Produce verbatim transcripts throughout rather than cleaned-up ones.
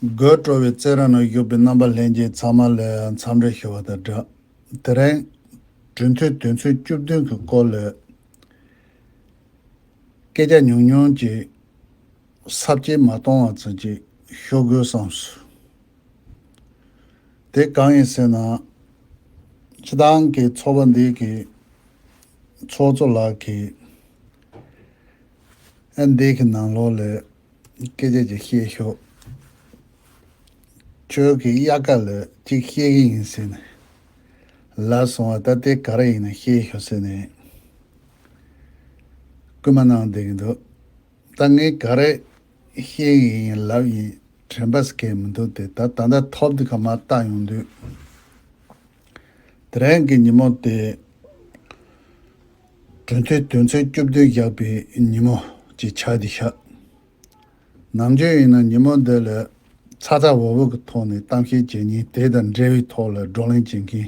དགོད་བྲོ་བའི་རྩེད་ར་ནང་བཞུགས་པའི་རྣམ་པ་ལྷན་རྒྱས་ཚང་མ་ལ་འཚམས་འདྲི་ཞུ་བ་དང་སྦྲགས། དེ་རིང་གྲོས་མཐུན་དོན་ཚན་བཅུ་བདུན་གྱི་སྐོར་ལ་སྐད་ཆ་ཉུང་ཉུང་ཅིག་ས་བཅད་མ་གཏོང་བ་ཙམ་ཅིག་ཤོད་དགོས་བསམས་སོང་། དེ་གང་ཡིན་ཟེར་ན། སྤྱི་བཏང་གི་ཚོགས་པ་འདི་གི་ཚོགས་གཙོ་ལགས་ཀྱིས་ཨ་འདི་གི་ནང་ལོགས་ལ་སྐད་ཆ་ཅིག་བཤད་ཤོག་ཁྱོད་ཀྱི་དབྱར་ཁ་ལ་ཅིག་བཤད་ཀྱི་ཡིན་ཟེར་ནས་ལབ་སོང་བ། ད་དེ་ག་རེ་ཡིན་ན་བཤད་ཤོག་ཟེར་ནས་སྐུལ་མ་གནང་བསྡད་ཀྱི་འདུག་ད་ངས་ག་རེ་བཤད་ཀྱི་ཡིན་ལབ་ཡིན་དྲན་པ་སྐྱེ་མི་འདུག་དེ་ད་ད་ལྟ་ཐོབ་འདི་ག་མ་བལྟ་ཡོང་དུས། དེ་རིང་གི་ཉིན་མོ་དེ་གྲོས་མཐུན་དོན་ཚན་བཅུ་བདུན་བཞག་པའི་ཉིན་མོ་ཅིག་ཆགས་བསྡད་ཤག་ནམ་རྒྱུན་ཡིན་ན་ཉིན་མོ་འདི་ལ་ཚ་ཚ་འུར་འུར་གྱི་ཐོག་ནས་གཏམ་བཤད་བྱེད་མཁན་དེ་དང་འབྲེལ་བའི་ཐོག་ལ་བགྲོ་གླེང་བྱེད་མཁན་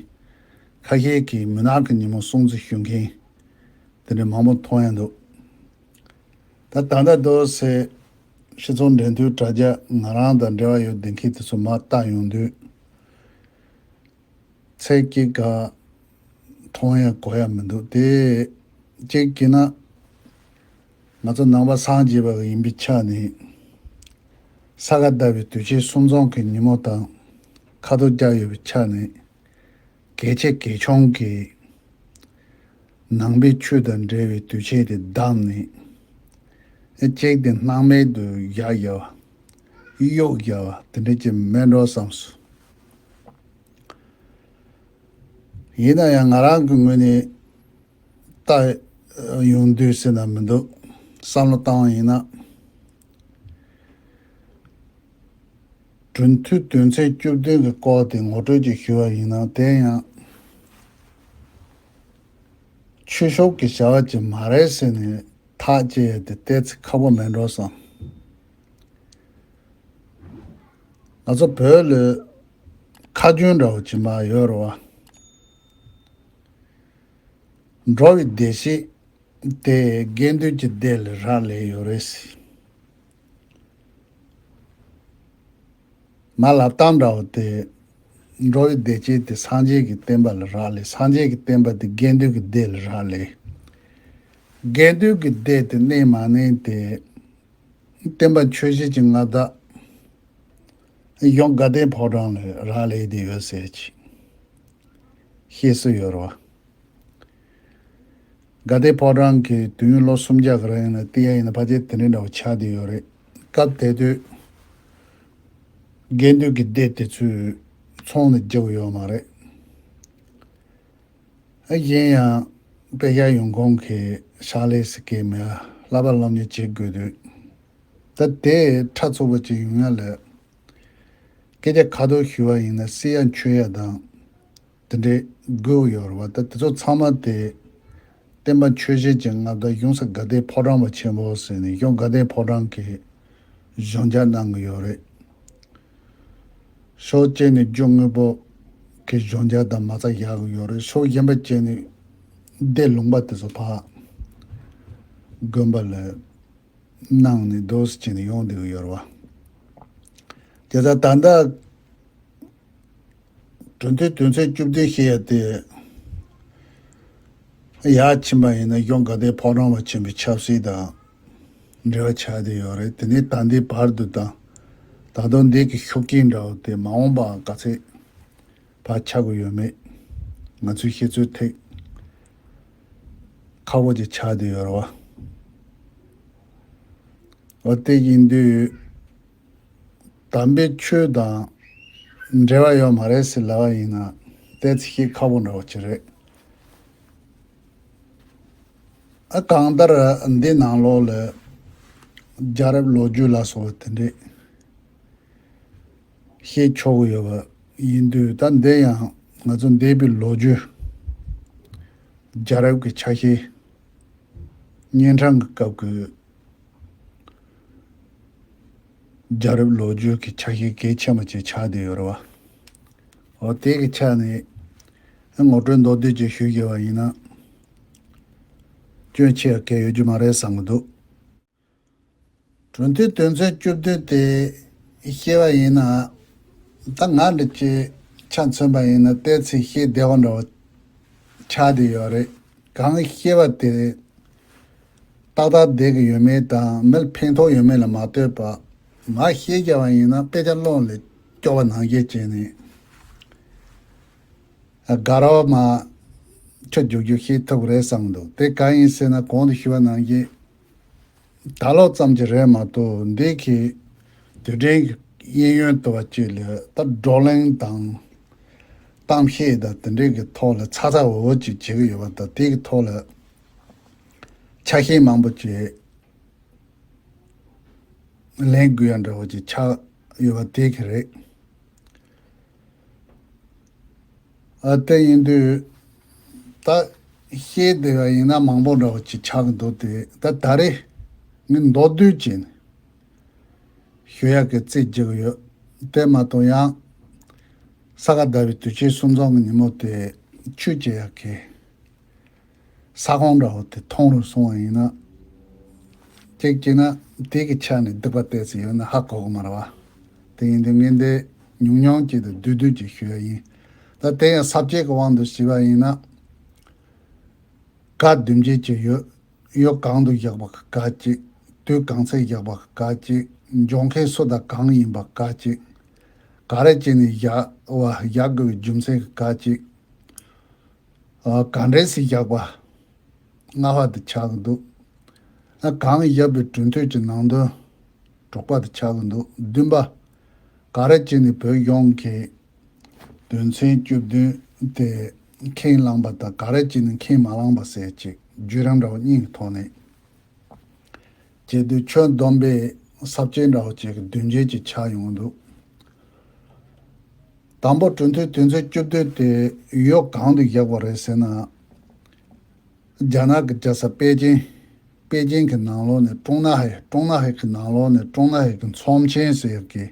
ཁ་ཤས་ཀྱིས་མུན་ནག་གི་ཉིན་མོ་སྲུང་བརྩི་ཞུ་མཁན་དེ་འདྲ་མང་པོ་མཐོང་ཡ་འདུག་ད་ད་ལྟ་འདུག་སེ་སྤྱི་ཚོགས་འབྲེལ་མཐུད་དྲ་རྒྱ་ང་རང་དང་འབྲེལ་བ་ཡོད་བསྡད་མཁན་དེ་ཚོ་མར་བལྟ་ཡོང་དུས། ཚེ་གཅིག་ག་མཐོང་ཡ་གོ་ཡ་མི་འདུག་དེ་གཅིག་བྱས་ན་ང་ཚོ་ནང་པ་སངས་རྒྱས་པ་ཡིན་པའི་ཆ་ནས་ས་ག་ཟླ་བའི་དུས་ཆེན་གསུམ་འཛོམས་ཀྱི་ཉིན་མོ་དང་ཁ་ཐུག་རྒྱག་ཡོད་པའི་ཆ་ནས་གལ་ཆེ་གལ་ཆུང་གི་ནང་པའི་ཆོས་དང་འབྲེལ་བའི་དུས་ཆེན་དེ་བདམས་ནས་གཅིག་དེ་སྣང་མེད་དུ་བཞག་ཡ་བ་གཡུག་ཡ་བ་དེ་འདྲ་ཅིག་མེད་འགྲོ་བསམས་སོང་། ཡིན་ན་ཡང་ང་རང་གི་ངོས་ནས་ལྟ་ཡོང་དུས་ཟེར་ན་མི་འདུག་བསམ་བློ་བཏང་བ་ཡིན་ན། གྲོས་མཐུན་དོན་ཚན་བཅུ་བདུན་གྱི་སྐོར་དེ་ངོ་སྤྲོད་ཅིག་ཞུ་བ་ཡིན་ན། དེ་ཡང་ཆོས་ཕྱོགས་ཀྱི་བྱ་བ་ཅིག་མ་རེད་ཟེར་ནས་ཐག་བཅད་ཡ་དེ་ཏོག་ཙམ་ཁག་པོ་མེད་འགྲོ་བསམ། ང་ཚོ་བོད་ལ་ཁ་རྒྱུན་འདྲ་བོ་ཅིག་མར་ཡོད་རེད་བ། འགྲོ་བའི་བདེ་སྐྱིད་དེ་དགེ་འདུན་གྱི་སྡེ་ལ་རག་ལས་ཡོད་རེད་ཟེར། མ་ལབ་སྟངས་འདྲ་བོ་དེ། འགྲོ་བའི་བདེ་སྐྱིད་དེ་སངས་རྒྱས་ཀྱི་བསྟན་པ་ལ་རག་ལས། སངས་རྒྱས་ཀྱི་བསྟན་པ་དེ་དགེ་འདུན་གྱི་སྡེ་ལ་རག་ལས། དགེ་འདུན་གྱི་སྡེ་དེ་གནས་མ་གནས་དེ། བསྟན་པ་ཆོས་བཞིན་གྱི་མངའ་བདག་གཞུང་དགའ་ལྡན་ཕོ་བྲང་ལ་རག་ལས་དེ་ཡོད་ཟེར་གྱི། ཤེས་སུ་ཡོད་རེད་བ། དགའ་ལྡན་ཕོ་བྲང་གི་དུས་ཡུན་ལོ་སུམ་བརྒྱ་གི་རིང་ལ་བལྟས་ཡ་ཡིན་ན་ཕལ་ཆེར་དེ་འདྲའི་འདྲ་བོ་ཆགས་བསྡད་ཡོད་རེད། སྐབས་དེ་དུས་དགེ་འདུན་གྱི་སྡེ་དེ་ཚོས་ཚོང་ནས་རྒྱག་ཡོད་མ་རེད། ཨ་གཞན་ཡང་དཔེ་ཆ་ཡོང་ཁུངས་ཀྱི་ཕྱག་ལས་སི་ཀེ་མེ་བསླབ་པ་སློབ་གཉེར་བྱེད་དགོས་དུས། ད་དེ་ཕྲ་ཚུགས་པ་ཅིག་ཡོང་ཡ་ལ། སྐད་ཆ་ཁ་ཐོག་ཞུ་བ་ཡིན་ན་བསྲེ་ཡ་མཆོད་ཡ་དང་། དེ་འདྲའི་དགོས་ཡོད་རེད་བ། ད་དེ་ཚོ་ཚང་མ་དེ་བསྟན་པ་ཆོས་བཞིན་གྱི་མངའ་བདག་གཞུང་ས་དགའ་ལྡན་ཕོ་བྲང་པ་ཆེན་པོ་ཟེར་ནས་གཞུང་དགའ་ལྡན་ཕོ་བྲང་གི་གཞུང་བཅར་གནང་གི་ཡོད་རེད། ཕྱོགས་གཅིག་ནས་རྒྱུ་དངོས་པོ་གི་གཞུང་བཅར་དང་མ་རྩ་བཞག་གི་ཡོད་རེད། ཕྱོགས་གཞན་པ་གཅིག་ནས་སྡེ་ལུང་པ་དེ་ཚོ་ཕར་དགོན་པ་ལ་གནང་ནས་རྡོ་སི་བྱས་ནས་ཡོང་བསྡད་ཀྱི་ཡོད་རེད་བ། དེ་ལྟར་ད་ལྟ་གྲོས་མཐུན་དོན་ཚན་བཅུ་བདུན་བཤད་ཡ་དེ་ཡར་ཕྱིན་པ་ཡིན་ན་གཞུང་དགའ་ལྡན་ཕོ་བྲང་པ་ཆེན་པོའི་ཆབ་སྲིད་དང་འབྲེལ་བ་ཆགས་བསྡད་ཡོད་རེད། དེ་ནས་ད་ལྟའི་བར་དུ་དང་ད་དུང་འདི་གི་ཤུགས་རྐྱེན་འདྲ་བོ་དེ་མ་འོངས་པ་ག་ཚད་ཕར་ཆགས་ཀྱི་ཡོད་མེད་ང་ཚོའི་ཤེས་ཚོད་ཐིག་ཁག་པོ་ཅིག་ཆགས་བསྡད་ཡོད་རེད་བ། འོ་དེ་ཡིན་དུས། དམ་པའི་ཆོས་དང་འབྲེལ་བ་ཡོད་མ་རེད་ཟེར་ལབ་པ་ཡིན་ན་ཏོག་ཙམ་བཤད་ཁག་པོ་འདྲ་བོ་ཅིག་རེད། ཨ་གང་ལྟར་འདི་ནང་ལོགས་ལ་རྒྱལ་རབས་ལོ་རྒྱུས་ལ་སོགས་པ་དེ་འདྲས་བཤད་ཆོག་གི་ཡོད་པ་ཡིན་དུས། ད་འདི་ཡང་ང་ཚོ་འདས་པའི་ལོ་རྒྱུས་རྒྱལ་རབས་ཀྱི་ཆ་ཤས་གཉན་འཕྲང་གི་སྐབས་ཀྱི་རྒྱལ་རབས་ལོ་རྒྱུས་ཀྱི་ཆ་ཤས་གལ་ཆེན་པོ་ཅིག་ཆགས་བསྡད་ཡོད་རེད་བ། འོ་དེ་གི་ཆ་ནས་ངོ་སྤྲོད་མདོར་བསྡུས་ཅིག་ཞུ་དགོས་པ་ཡིན་ན་སྐྱོན་ཆེ་བ་གལ་ཡོད་རྒྱུ་མ་རེད་བསམ་གྱི་འདུག་གྲོས་མཐུན་དོན་ཚན་བཅུ་བདུན་དེ་ ཤེས་པ་ཡིན་ན། ད་ང་འདྲ་ཅིག་ཆ་མཚོན་པ་ཡིན་ན་ཏོག་ཙམ་ཤེས་བདེ་བ་འདྲ་བོ་ཆགས་བསྡད་ཡོད་རེད། གང་ཤེས་པ་དེ་ཏག་ཏག་བསྡད་ཀྱི་ཡོད་མེད་དང་མི་ལ་ཕན་ཐོགས་ཡོད་མེད་ལ་མ་ལྟོས་པ། མར་བཤད་བརྒྱབ་པ་ཡིན་ན་དཔེ་ཆ་ཀློག་ལས་སྐྱོ་བ་ནང་བཞིན་བྱས་ནས། དགའ་རབ་མ་ཆོས་རྒྱུགས་རྒྱུགས་ཤེས་ཐུབ་རེད་བསམ་འདུག་དེ་གང་ཡིན་ཟེར་ན་གོང་དུ་ཞུས་པ་ནང་བཞིན། ད་ལོ་ཙམ་གྱི་རེད་མ་གཏོགས་འདི་གི་དུས་དྲན་གྱི་གཡས་གཡོན་དུ་བ་གཅིག་ལ་ད་བགྲོ་གླེང་དང་གཏམ་བཤད་དང་དེ་འདྲའི་གི་ཐོག་ལ་ཚ་ཚ་འུར་འུར་ཅིག་བྱེད་ཀྱི་ཡོད་པ་དང་དེ་གི་ཐོག་ལ་ཆ་ཤས་མང་པོ་ཅིག་ལེན་དགོས་ཡ་འདྲ་བོ་ཅིག་ཆགས་ཡོད་པ་དེ་གི་རེད། ཨ་དེ་ཡིན་དུས་ད་ཤེས་བདེ་བ་ཡིན་ན་མང་པོ་འདྲ་བོ་ཅིག་ཆགས་ཀྱི་འདུག་དེ་ད་ད་རེས་ངས་མདོར་བསྡུས་ཅིག་ཞུ་ཡག་གི་རྩིས་རྒྱག་གི་ཡོད། དེ་མ་གཏོགས་ཡང་ས་ག་ཟླ་བའི་དུས་ཆེན་གསུམ་འཛོམས་ཀྱི་ཉིན་མོ་དེ་ཆོས་བྱེད་ཡག་གི་ས་ཁོངས་འདྲ་བོ་དེ་མཐོང་རུ་སོང་བ་ཡིན་ན། གཅིག་བྱས་ན་དེ་གི་ཆ་ནས་སྡིག་པ་ཏོག་ཙམ་ཡོད་ན་ཧ་གོ་གི་མ་རེད་བ། དེ་ཡིན་དུས་ངས་འདི་ཉུང་ཉུང་གཅིག་དང་བསྡུས་བསྡུས་ཅིག་ཞུ་ཡ་ཡིན། ད་དེ་ཡང་ས་བཅད་ཀྱི་དབང་དུ་བྱས་པ་ཡིན་ན། ག་བདུན་བརྒྱད་ཅིག་ཡོད། གཡོ་གང་དུ་བཞག་པ་ག་གཅིག་དུས་གང་ཚེ་བཞག་པ་ག་གཅིག་འབྱུང་མཁན་སུ་དང་གང་ཡིན་པ་ག་གཅིག་ག་རེ་བྱས་ནས་བཞག་པ་བཞག་དགོས་པའི་རྒྱུ་མཚན་ག་གཅིག་ཨ། ག་འདྲས་སེ་བཞག་པ། ལྔ་པ་དེ་ཆགས་ཀྱི་འདུག་ཨ། གང་བཞག་པའི་གྲུབ་མཐའ་གྱི་ནང་དོན། དྲུག་པ་དེ་ཆགས་ཀྱི་འདུག་བདུན་པ། ག་རེ་བྱས་ནས་བོད་གཞུང་གི་དོན་ཚན་བཅུ་བདུན་དེ་ཁས་བླངས་པ་དང་ག་རེ་བྱས་ནས་ཁས་མ་བླངས་པ་ཟེར་ཅིག་བརྒྱུད་རིམ་འདྲ་བོ་གཉིས་ཀྱི་ཐོག་ནས། བྱས་དུས་ཁྱོན་བསྡོམས་པའི་ས་བཅད་འདྲ་བོ་ཅིག་གི་བདུན་བརྒྱད་ཅིག་ཆགས་ཡོང་གི་འདུག་དང་པོ་གྲུབ་མཐའི་དོན་ཚན་བཅུ་བདུན་དེ་ཡོ་གང་དུ་བཞག་པ་རེད་ཟེར་ན། རྒྱ་ནག་གི་རྒྱལ་ས་པེ་ཅིན། པེ་ཅིན་གྱི་ནང་ལོགས་ནས་ཀྲུང་ནན་ཧེ་ཀྲུང་ནན་ཧེ་གི་ནང་ལོགས་ནས་ཀྲུང་ནན་ཧེ་གི་ཚོམས་ཆེན་ཟེར་གྱི་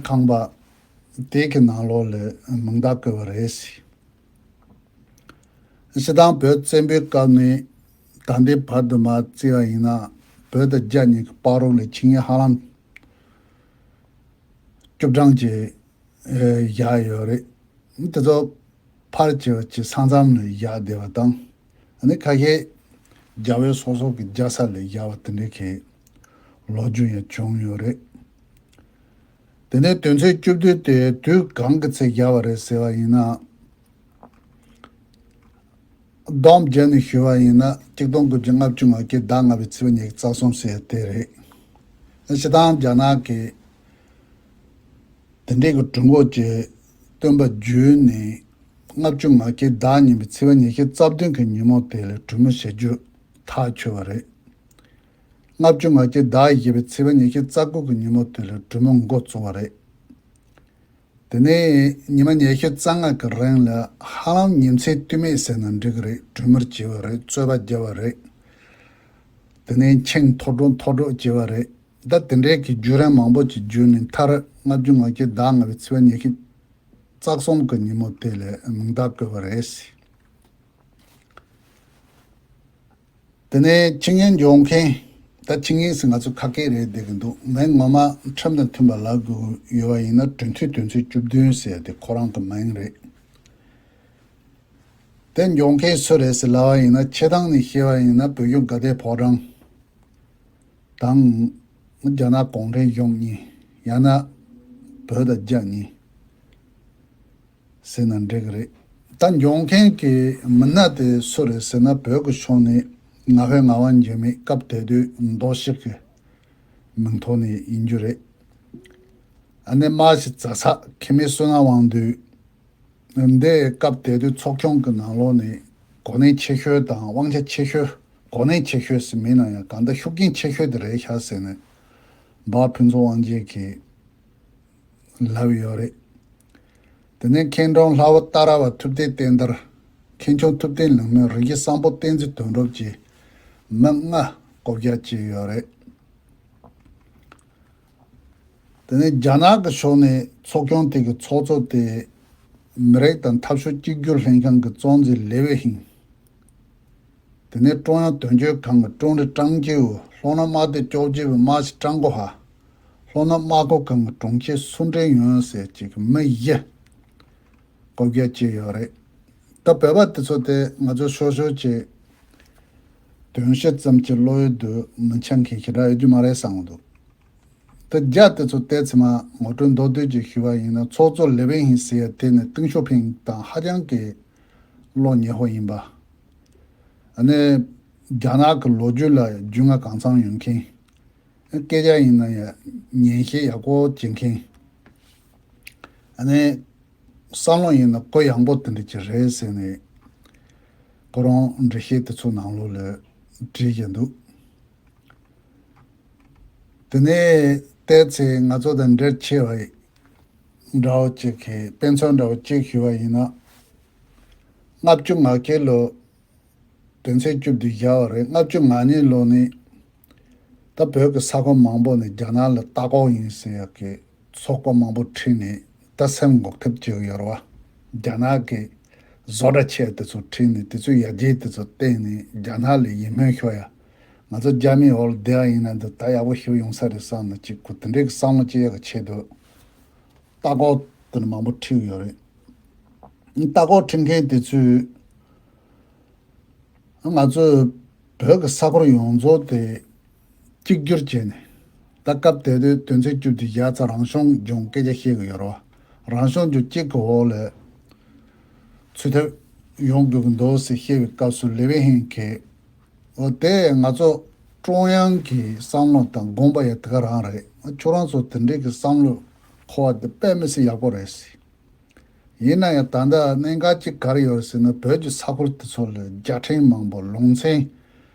ཁང་པ་དེ་གི་ནང་ལོགས་ལ་མིང་རྟགས་བཀོད་པ་རེད། སྤྱིར་བཏང་བོད་བཙན་པོའི་སྐབས་ནས་ད་ལྟའི་བར་དུ་མར་བརྩིས་པ་ཡིན་ན་བོད་དང་རྒྱ་གཉིས་ཀྱི་བར་རོ་ལ་ཆིངས་ཡིག་ཧ་ལམ་བཅུ་གྲངས་ཀྱི་བཞག་ཡོད་རེད། དེ་ཚོ་ཕར་བྱས་པ་ཅིག་ས་མཚམས་ལ་བཞག་བསྡད་པ་དང་། ཨ་ནི་ཁ་ཤས་རྒྱ་བོད་སོ་སོ་གི་རྒྱལ་ས་ལ་བཞག་པ་དེ་འདྲའི་གི་ལོ་རྒྱུས་ཡང་བྱུང་ཡོད་རེད། དེ་ནས་དོན་ཚན་བཅུ་བདུན་དེ་དུས་གང་གི་ཚེ་བཞག་པ་རེད་ཟེར་བ་ཡིན་ན། བསྡོམས་བརྒྱབ་ནས་ཞུ་བ་ཡིན་ན་གཅིག་སྟོང་དགུ་བརྒྱ་ལྔ་བཅུ་ང་བརྒྱད་ཟླ་ལྔ་པའི་ཚེས་པ་ཉི་ཤུ་རྩ་གསུམ་ཟེར་དེ་རེད། སྤྱིར་བཏང་རྒྱ་ནག་གི་དེ་འདྲའི་གི་གྲུབ་འགོག་གི་སྟོན་པ་བརྒྱུད་ནས་ལྔ་བཅུ་ང་བརྒྱད་ཟླ་གཉིས་པའི་ཚེས་པ་ཉི་ཤུ་རྩ་བདུན་གི་ཉིན་མོ་དེ་ལ་གྲོས་མོལ་བྱེད་རྒྱུ་ཐག་ཆོད་པ་རེད། ལྔ་བཅུ་ང་བརྒྱད་ཟླ་བཞི་པའི་ཚེས་པ་ཉི་ཤུ་རྩ་དགུ་གི་ཉིན་མོ་དེ་ལ་གྲོས་མོལ་འགོ་བཙུགས་པ་རེད། དེ་ནས་ཉི་མ་ཉི་ཤུ་རྩ་ལྔ་གི་རིང་ལ་ཧ་ལམ་ཉིན་མཚན་རྟིང་མེད་ཟེར་ན་འགྲིག་གི་རེད། གྲོས་མོལ་བྱས་པ་རེད། རྩོད་པ་བརྒྱབ་པ་རེད། དེ་ནས་ཆིངས་ཐོག་འགྲོ་ཐོག་འགྲོ་བྱས་པ་རེད། ད་དེ་འདྲའི་གི་བརྒྱུད་རིམ་མང་པོ་ཅིག་བརྒྱུད་ནས་མཐར་ལྔ་བཅུ་ང་བརྒྱད་ཟླ་ལྔ་པའི་ཚེས་པ་ཉི་ཤུ་རྩ་གསུམ་གི་ཉིན་མོ་དེ་ལ་མིང་རྟགས་བཀོད་པ་རེད། དེ་ནས་ཆིངས་ཡིག་འཇོག་མཁན། ད་ཆིངས་ཡིག་ཟེར་ང་ཚོ་ཁ་སྐད་རེད་བསྡད་ཀྱི་འདུག་མིང་ངོ་མ་ཁྲིམས་དང་མཐུན་པ་ལབ་དགོས་ཡོད་པ་ཡིན་ན་གྲོས་མཐུན་དོན་ཚན་བཅུ་བདུན་ཟེར་དེ་ཁོ་རང་གི་མིང་རེད། དེ་འཇོག་མཁན་སུ་རེད་ཟེར་ལབ་པ་ཡིན་ན་སྤྱིར་བཏང་ནས་བཤད་པ་ཡིན་ན་བོད་གཞུང་དགའ་ལྡན་ཕོ་བྲང་དང་རྒྱ་ནག་གུང་ཁྲན་གཞུང་གཉིས་ཡང་ན་བོད་དང་རྒྱ་གཉིས། ཟེར་ན་འགྲིག་གི་རེད། ད་འཇོག་མཁན་གྱི་མི་སྣ་དེ་སུ་རེད་ཟེར་ན་བོད་ཀྱི་ཕྱོགས་ནས་ང་ཕོད་ངག་དབང་འཇིགས་མེད་སྐབས་དེ་དུས་མདོ་སྐྱིད་ཀྱི་མིང་ཐོག་ནས་ཡིན་རྒྱུ་རེད། ཨ་ནེ་མ་ཤི་ཛ་ས་མཁས་མི་བསོད་ནམས་དབང་འདུས། འདི་སྐབས་དེ་དུས་ཚོགས་ཆུང་གི་ནང་ལོགས་ནས་གོ་གནས་ཆེ་ཤོས་དང་དབང་ཆ་ཆེ་ཤོས། གོ་གནས་ཆེ་ཤོས་སུ་མིན་ན་ཡང་གང་ལྟར་ཤུགས་རྐྱེན་ཆེ་ཤོས་དེ་རེད་ཤག་ཟེར་ནས་འབའ་ཕུན་ཚོགས་དབང་རྒྱལ་གྱིས་ལབ་ཡོད་རེད། དེ་ནས་མཁན་གྲུབ་ལྷ་བུ་ཏཱ་ར་བ་ཐུབ་བསྟན་བསྟན་དར། མཁན་ཆུང་ཐུབ་བསྟན་ལིང་མོན། རིགས་བཞི་སམ་བྷོ་བསྟན་འཛིན་དོན་གྲུབ་བཅས་མི་ལྔ་བསྐོ་བཞག་བྱས་ཡོད་རེད། དེ་ནས་རྒྱ་ནག་གི་ཕྱོགས་ནས་ཚོགས་ཆུང་དེ་གི་ཚོགས་གཙོ་དེ་མི་རིགས་དང་འཐབ་ཕྱོགས་གཅིག་གྱུར་ལྷན་ཁང་གི་གཙོ་འཛིན་ལེ་ཝེ་ཧིང་། དེ་ནས་ཀྲུང་དབྱང་དོན་གཅོད་ཁང་གི་ཀྲུའུ་རིན་ཀྲང་ཅིའུ། ལྷོ་ནུབ་དམག་སྡེ་བཅོ་བརྒྱད་པའི་དམག་སྤྱི་ཀྲང་གོ་ཧ། ལྷོ་ནུབ་དམག་ཁུལ་ཁང་གི་དྲུང་ཆེ་སུ་འདྲེན་ཡོན་ཟེར་ཅིག་མི་བཞི་བཀོད་རྒྱ་བྱས་ཡོད་རེད། ད་བོད་པ་དེ་ཚོ་དེ་ང་ཚོ་ཤོར་ཤོར་ཅིག་དོན་ཤེས་ཙམ་གྱི་བློ་ཡུལ་དུ་མི་འཆང་མཁན་ཞེ་དྲག་ཡོད་རྒྱུ་མ་རེད་བསམ་གྱི་འདུག་ད་རྒྱ་དེ་ཚོ་བལྟས་ཚེ་མ་ངོ་སྤྲོད་མདོར་བསྡུས་ཅིག་ཞུ་བ་ཡིན་ན། ཚོགས་གཙོ་ལི་པིན་ཧིན་ཟེར་ཡ་དེ་ནི་ཏེང་ཞའོ་ཕིང་དང་ཧ་ཅང་གི་བློ་ཉེ་པོ་ཡིན་པ། ཨ་ནི་རྒྱ་ནག་གི་ལོ་རྒྱུས་ལ་རྒྱུས་མངའ་གང་འཚམ་ཡོད་མཁན། སྐད་ཆ་ཡིན་ན་ཡང་ཉན་ཤེས་ཡག་པོ་བྱེད་མཁན། ཨ་ནི་བསམ་བློ་ཡིན་ན་གུ་ཡངས་པོ་དེ་འདྲ་ཅིག་རེད་ཟེར་ནས་ཁོ་རང་འགྲེལ་བཤད་དེ་ཚོ་ནང་ལོགས་ལ་བྲིས་བཞག་འདུག་དེ་ནས་བལྟས་ཚེ་ང་ཚོ་དང་འབྲེལ་ཆེ་བ་འདྲ་བོ་གཅིག་གིས་དཔེ་མཚོན་འདྲ་བོ་གཅིག་ཞུ་བ་ཡིན་ན། ལྔ་བཅུ་ང་བརྒྱད་ལོ་དོན་ཚན་བཅུ་བདུན་བཞག་པ་རེད། ལྔ་བཅུ་ང་གཉིས་ལོ་ནི་ད་བོད་ཀྱི་ས་ཁོངས་མང་པོ་ནས་རྒྱ་ནག་ལ་ལྟ་སྐོར་ཡིན་ཟེར་ཡག་གི་ཚོགས་པ་མང་པོ་ཁྲིད་ནས་ད་སེམས་འགུག་ཐབས་བྱེད་ཀྱི་ཡོད་རེད་བ། རྒྱ་ནག་གི་བཟོ་གྲྭ་ཆེ་དེ་ཚོ་ཁྲིད་ནས་དེ་ཚོའི་ཡར་རྒྱས་དེ་ཚོ་བསྟན་ནས་རྒྱ་ནག་ལ་ཡིད་སྨོན་ཤོར་ཡ། ང་ཚོ་རྒྱ་མིའི་འོག་ལ་བསྡད་པ་ཡིན་ན་འདི་ད་ཡག་པོ་ཞིག་ཡོང་ས་རེད་བསམ་ནས་ཅིག་གུ་དེ་འདྲའི་བསམ་བློ་སྐྱེ་ཡག་གི་ཆེད་དུ་ལྟ་སྐོར་དེ་འདྲ་མང་པོ་ཁྲིད་ཡོད་རེད། ལྟ་སྐོར་ཁྲིད་མཁན་དེ་ཚོས་ང་ཚོའི་བོད་ཀྱི་ས་ཁུལ་ཡོངས་རྫོགས་དེ་གཅིག་གྱུར་བྱས་ནས། ད་སྐབས་དེ་དུས་དོན་ཚན་བཅུ་བདུན་བཞག་ཚར། རང་སྐྱོང་ལྗོངས་སྐད་ཆ་བཤད་ཀྱི་ཡོད་རེད་བ། རང་སྐྱོང་ལྗོངས་གཅིག་གི་འོག་ལ་ཚུད་ཐབས་ཡོང་དགོས་ཀྱི་འདུག་ཟེར་བཤད་པའི་སྐབས་སུ་ལི་པིན་ཧིན་གྱིས། འོ་དེ་ང་ཚོ་ཀྲུང་དབྱང་གི་བསམ་བློ་དང་དགོངས་པ་ཡང་དེ་ག་རང་རེད། ཁྱོད་རང་ཚོ་དེ་འདྲའི་གི་བསམ་བློ་འཁོར་བ་དེ་དཔེ་མི་སྲིད་ཡག་པོ་རེད་ཟེར། ཡིན་ན་ཡང་ད་ལྟ་གནད་འགག་ཅིག་ག་རེ་ཡོད་ཟེར་ན། བོད་ཀྱི་ས་ཁུལ་དེ་ཚོ་ལ་རྒྱལ་ཕྲན་མང་པོ། ལུང་ཚན་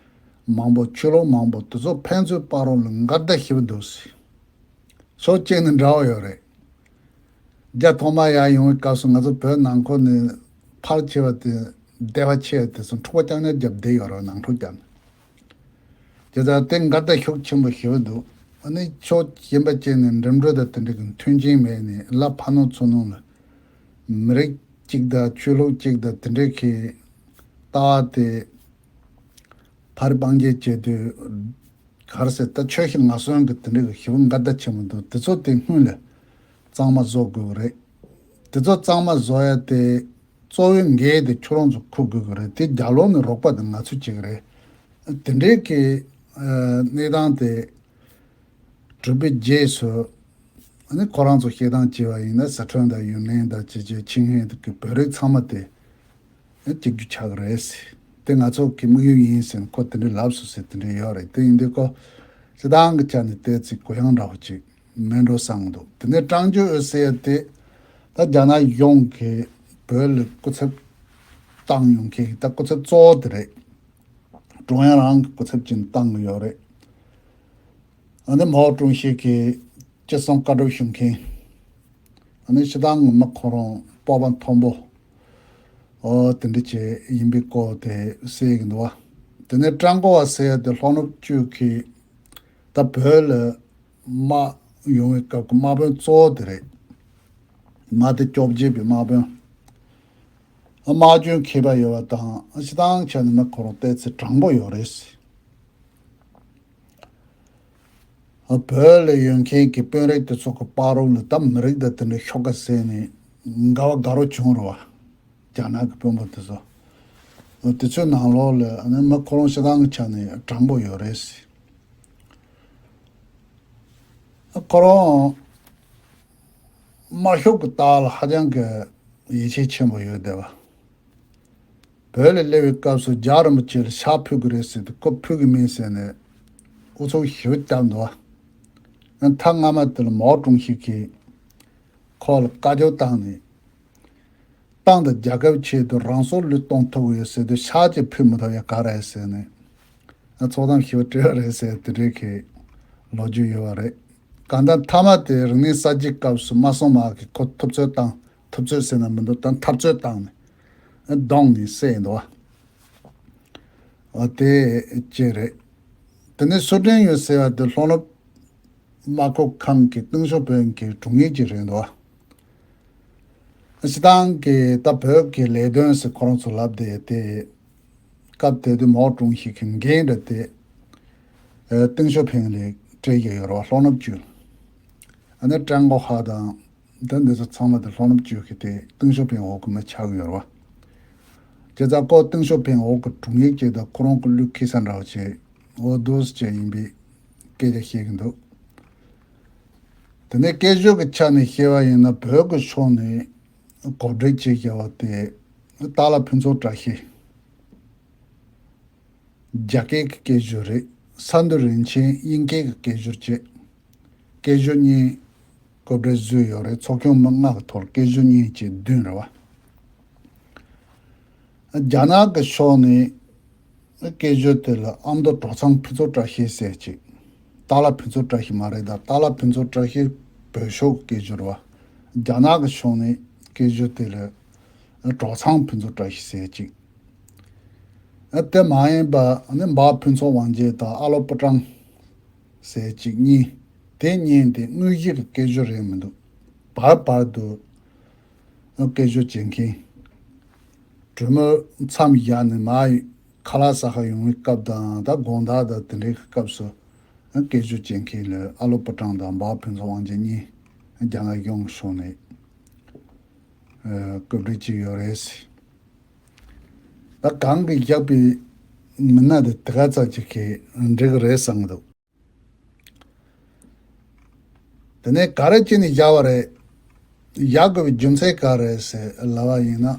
མང་པོ། ཆོས་ལུགས་མང་པོ་དེ་ཚོ་ཕན་ཚུན་བར་ལ་འགལ་ཟླ་ཞེ་པོ་འདུག་ཟེར། ཕྱོགས་གཅིག་ནས་འདྲ་བོ་ཡོད་རེད། རྒྱ་ཐོག་མ་ཡར་ཡོང་བའི་སྐབས་སུ་ང་ཚོ་བོད་ནང་ཁུལ་ནས་ཕལ་ཆེ་བ་དེ་སྡེ་པ་ཆེ་བ་དེ་ཚོ་འཁྲུག་པ་རྐྱང་རྐྱང་བརྒྱབ་བསྡད་ཡོད་རེད། ནང་འཁྲུག་བརྒྱབ་ནས། དེ་ལྟར་དེ་འགལ་ཟླ་ཤུགས་ཆེན་པོ་ཞེ་པོ་འདུག་ཨ་ནི་ཕྱོགས་གཞན་པ་བཅས་ནས་འགྲིམ་འགྲུལ་དང་དེ་འདྲ་གི་མཐུན་རྐྱེན་མེད་ནས། ལ་ཕ་ནོ་ཚོ་ནང་ལ་མི་རིགས་གཅིག་དང་ཆོས་ལུགས་གཅིག་དང་དེ་འདྲ་གི་ལྟ་བ་དེ་ཕར་སྤང་བྱེད་བྱེད་དུས། ག་རེ་ཟེར། ད་ཆོས་ཤིག་ང་སོན་གི་དེ་འདྲ་གི་ཞེ་པོ་འགལ་ཟླ་ཆེན་པོ་འདུག་དེ་ཚོ་དེ་སྔོན་ལ་གཙང་མ་བཟོ་དགོས་ཀྱི་རེད། དེ་ཚོ་གཙང་མ་བཟོ་ཡ་དེ་གཙོ་བོའི་འགན་དེ་ཁྱོད་རང་ཚོ་འཁུར་དགོས་ཀྱི་རེད། དེ་རྒྱབ་ལོགས་ནས་རོགས་པ་དེ་ང་ཚོ་བྱེད་ཀྱི་རེད། དེ་འདྲའི་གི་ཨ་གནས་སྟངས་དེ་གྲུབ་པའི་རྗེས་སུ། ཨ་ནི་ཁོ་རང་ཚོ་བཤད་སྟངས་བྱས་པ་ཡིན་ན། ཟི་ཁྲོན་དང་ཡུན་ནན་དང་བྱས་བྱས་ཆིན་ཧེ་གི་བོད་རིགས་ཚང་མ་དེ་གཅིག་གྱུར་ཆགས་ཀྱི་རེད་ཟེར། དེ་ང་ཚོ་གི་དམིགས་ཡུལ་ཡིན་ཟེར་ཁོ་དེ་འདྲའི་ལབ་སོང་ཟེར། དེ་འདྲ་ཡོད་རེད། དེ་ཡིན་དུས་ཁོ་སྤྱིར་བཏང་གི་ཆ་ནས་བལྟས་ཚེ་གུ་ཡངས་འདྲ་བོ་ཅིག་མེད་འགྲོ་བསམ་གྱི་འདུག་དེ་ནས་ཀྲང་ཅུན་ཨུ་ཟེར་ཡ་དེ་ད་རྒྱ་ནག་གཞུང་གིས་བོད་ལ་སྐུ་ཚབ་བཏང་ཡོང་མཁན་གྱི་ད་སྐུ་ཚབ་གཙོ་བོ་དེ་རེད། ཀྲུང་དབྱང་རང་གི་སྐུ་ཚབ་ཅིག་བཏང་གི་ཡོད་རེད། ཨ་ནི་མའོ་ཀྲུང་ཧྲི་གི་ཅི་གསུང་བཀའ་སྒྲུབ་ཞུ་མཁན། ཨ་ནི་སྤྱིར་བཏང་ངོ་མ་ཁོ་རང་སྤོབས་པ་མཐོན་པོ། ཨོ་དེ་འདྲ་ཅིག་ཡིན་པའི་སྐོར་དེ་གསལ་གྱི་འདུག་བ། དེ་ནས་ཀྲང་གོ་བ་ཟེར་ཡ་དེ་ལྷོ་ནུབ་ཅུས་ཀྱི་ད་བོད་ལ་དམག་ཡོང་བའི་སྐབས་ཀྱི་དམག་དཔོན་གཙོ་བོ་དེ་རེད། དམག་སྡེ་བཅོ་བརྒྱད་པའི་དམག་དཔོན། དམག་སྤྱོད་མཁས་པ་ཡོད་པ་དང་། སྤྱིར་བཏང་ཆ་ནས་ནི་ཁོ་རང་བལྟས་ཚེ་དྲང་པོ་ཡོད་རེད། བོད་ལ་ཡོད་མཁན་གྱི་དཔོན་རིགས་དེ་ཚོ་གི་བར་ལ་ད་མི་རིགས་དང་དེ་འདྲའི་ཤོག་ཁ་བཟས་ནས་འགལ་བ་དགའ་རོགས་བྱུང་རེད་བ། རྒྱ་ནག་གི་དཔོན་པོ་དེ་ཚོ། དེ་ཚོའི་ནང་ལོགས་ལ་ཨ་ནི་མི་ཁོ་རང་སྤྱིར་བཏང་གི་ཆ་ནས་དྲང་པོ་ཡོད་རེད། ཁོ་རང་དམར་ཤོག་གི་ལྟ་བ་ལ་ཧ་ཅང་གི་ཡིད་ཆེས་ཆེན་པོ་ཡོད་བསྡད་པ། བོད་ལ་སླེབས་པའི་སྐབས་སུ་རྒྱལ་བ་རིན་པོ་ཆེ་ལ་ཕྱག་ཕུལ་གི་རེད་ཟེར་དུས། ཁོ་ཕུལ་གི་མིན་ཟེར་ནས་ཨུ་ཚུགས་ཞེ་པོ་བརྒྱབ་འདུག་བ། མཐའ་མ་དེ་ལ་མའོ་ཀྲུང་ཧྲི་གིས་ཁོ་ལ་བཀའ་བཀྱོན་བཏང་ནས། ཏང་དང་རྒྱལ་ཁབ་ཆེད་དུ་རང་སྲོག་བློས་གཏོང་ཐུབ་ཀྱི་ཡོད་ཟེར་དུས། ཕྱག་ཅིག་ཕུལ་མི་ཐུབ་ཡ་ག་རེ་ཟེར་ནས། ཚོགས་གཏམ་ཞེ་པོ་སྤྲད་པ་རེད་ཟེར། དེ་འདྲའི་གི་ལོ་རྒྱུས་ཡོད་པ་རེད། གང་ལྟར་མཐའ་མ་དེ་རིག་གནས་གསར་བརྗེའི་སྐབས་སུ་མ་སོང་མ་གི་ཁོ་ཐུབ་ཚོད་བཏང་། ཐུབ་ཚོད་ཟེར་ན་མི་འདུག་ད་འཐབ་རྩོད་བཏང་ནས་བརྡུངས་ནས་བསད་འདུག་བ། འོ་དེ་ཅི་རེད། དེ་ནས་སུ་འདྲེན་ཡོད་ཟེར་བ་དེ་ལྷོ་ནུབ་དམག་ཁུལ་ཁང་གི་ཏེང་ཞའོ་ཕིང་གི་དྲུང་ཡིག་ཅིག་རེད་འདུག་བ། སྤྱིར་བཏང་གི་ད་བོད་ཀྱི་ལས་དོན་ཟེར་ཁོ་རང་ཚོ་ལབ་བསྡད་དེ། སྐབས་དེ་དུས་མའོ་ཀྲུང་ཧྲི་གི་འགན་འདྲ་དེ་ཨ་ཏེང་ཞའོ་ཕིང་ལ་སྤྲད་ཀྱི་ཡོད་རེད་བ། ལྷོ་ནུབ་ཅུས། ད་ནི་ཀྲང་གོ་ཧྭ་དང་། ད་འདི་ཚོ་ཚང་མ་དེ་ལྷོ་ནུབ་ཅོས་ཀྱི་དེ་ཏེང་ཞའོ་ཕིང་འོག་གི་མི་ཆགས་ཀྱི་ཡོད་རེད་བ། བྱས་ཙང་ཁོ་ཏེང་ཞའོ་ཕིང་འོག་གི་དྲུང་ཡིག་ཅིག་དང་ཁོ་རང་གི་གླུ་ཁེ་ས་འདྲ་བ་ཅིག་འོ་འདུག་སེ་བྱས་ཡིན་པའི་སྐད་ཆ་བཤད་ཀྱི་འདུག་དེ་ནས་སྐད་ཤུགས་ཀྱི་ཆ་ནས་བཤད་པ་ཡིན་ན། བོད་ཀྱི་ཕྱོགས་ནས་གོ་སྒྲིག་བྱས་བྱས་པ་དེ་སྟག་ལྷ་ཕུན་ཚོགས་བཀྲ་ཤིས། རྒྱ་སྐད་ཀྱི་སྐད་ཤུགས་རེད། ས་འདུ་རིན་ཆེན་དབྱིན་སྐད་ཀྱི་སྐད་ཤུགས་བྱས། སྐད་ཤུགས་གཉིས་གོ་སྒྲིག་བཟོས་ཡོད་རེད། ཚོགས་ཆུང་མི་ལྔ་གི་ཐོག་སྐད་ཤུགས་གཉིས་བྱས་བདུན་རེད་བ། རྒྱ་ནག་གི་ཕྱོགས་ནས་སྐད་ཤུགས་དེ་ལ་ཨ་མདོ་གྲོག་ཚང་ཕུན་ཚོགས་བཀྲ་ཤིས་ཟེར་ཅིག་སྟག་ལྷ་ཕུན་ཚོགས་བཀྲ་ཤིས་མ་རེད་ད། སྟག་ལྷ་ཕུན་ཚོགས་བཀྲ་ཤིས་བོད་ཤོག་གི་སྐད་ཤུགས་རེད་བ། རྒྱ་ནག་གི་ཕྱོགས་ནས་སྐད་ཤུགས་དེ་ལ་གྲོག་ཚང་ཕུན་ཚོགས་བཀྲ་ཤིས་ཟེར་ཅིག་ཨ་དེ་མ་ཡིན་པ་ནི་འབའ་ཕུན་ཚོགས་དབང་རྒྱལ་དང་ཨ་ལོ་པུ་ཀྲང་ཟེར་ཅིག་གཉིས། དེ་གཉིས་དེ་དངོས་གཞི་གི་སྐད་ཤུགས་རེད་མི་འདུག་བར་བར་དུ་སྐད་ཤུགས་བྱེད་མཁན། གྲོས་མོལ་མཚམས་བཞག་ནས་མར་ཁ་ལག་ཟ་ག་ཡོང་བའི་སྐབས་དང་། ད་དགོང་དག་དང་དེ་འདྲའི་སྐབས་སུ་སྐད་ཤུགས་བྱེད་མཁན་ལ་ཨ་ལོ་པུ་ཀྲང་དང་འབའ་ཕུན་ཚོགས་དབང་རྒྱལ་གཉིས་རྒྱ་ནག་གཞུང་ཕྱོགས་ནས་གོ་སྒྲིག་བྱས་ཡོད་རེད། ད་གང་གིས་བཞག་པའི་མི་སྣ་དེ་དེ་ག་ཙམ་ཅིག་གིས་འགྲིག་གི་རེད་བསམ་གྱི་འདུག་དེ་ནས་ག་རེ་བྱས་ནས་བཞག་པ་རེད། བཞག་དགོས་པའི་རྒྱུ་མཚན་ག་རེ་རེད་ཟེར་ལབ་པ་ཡིན་ན།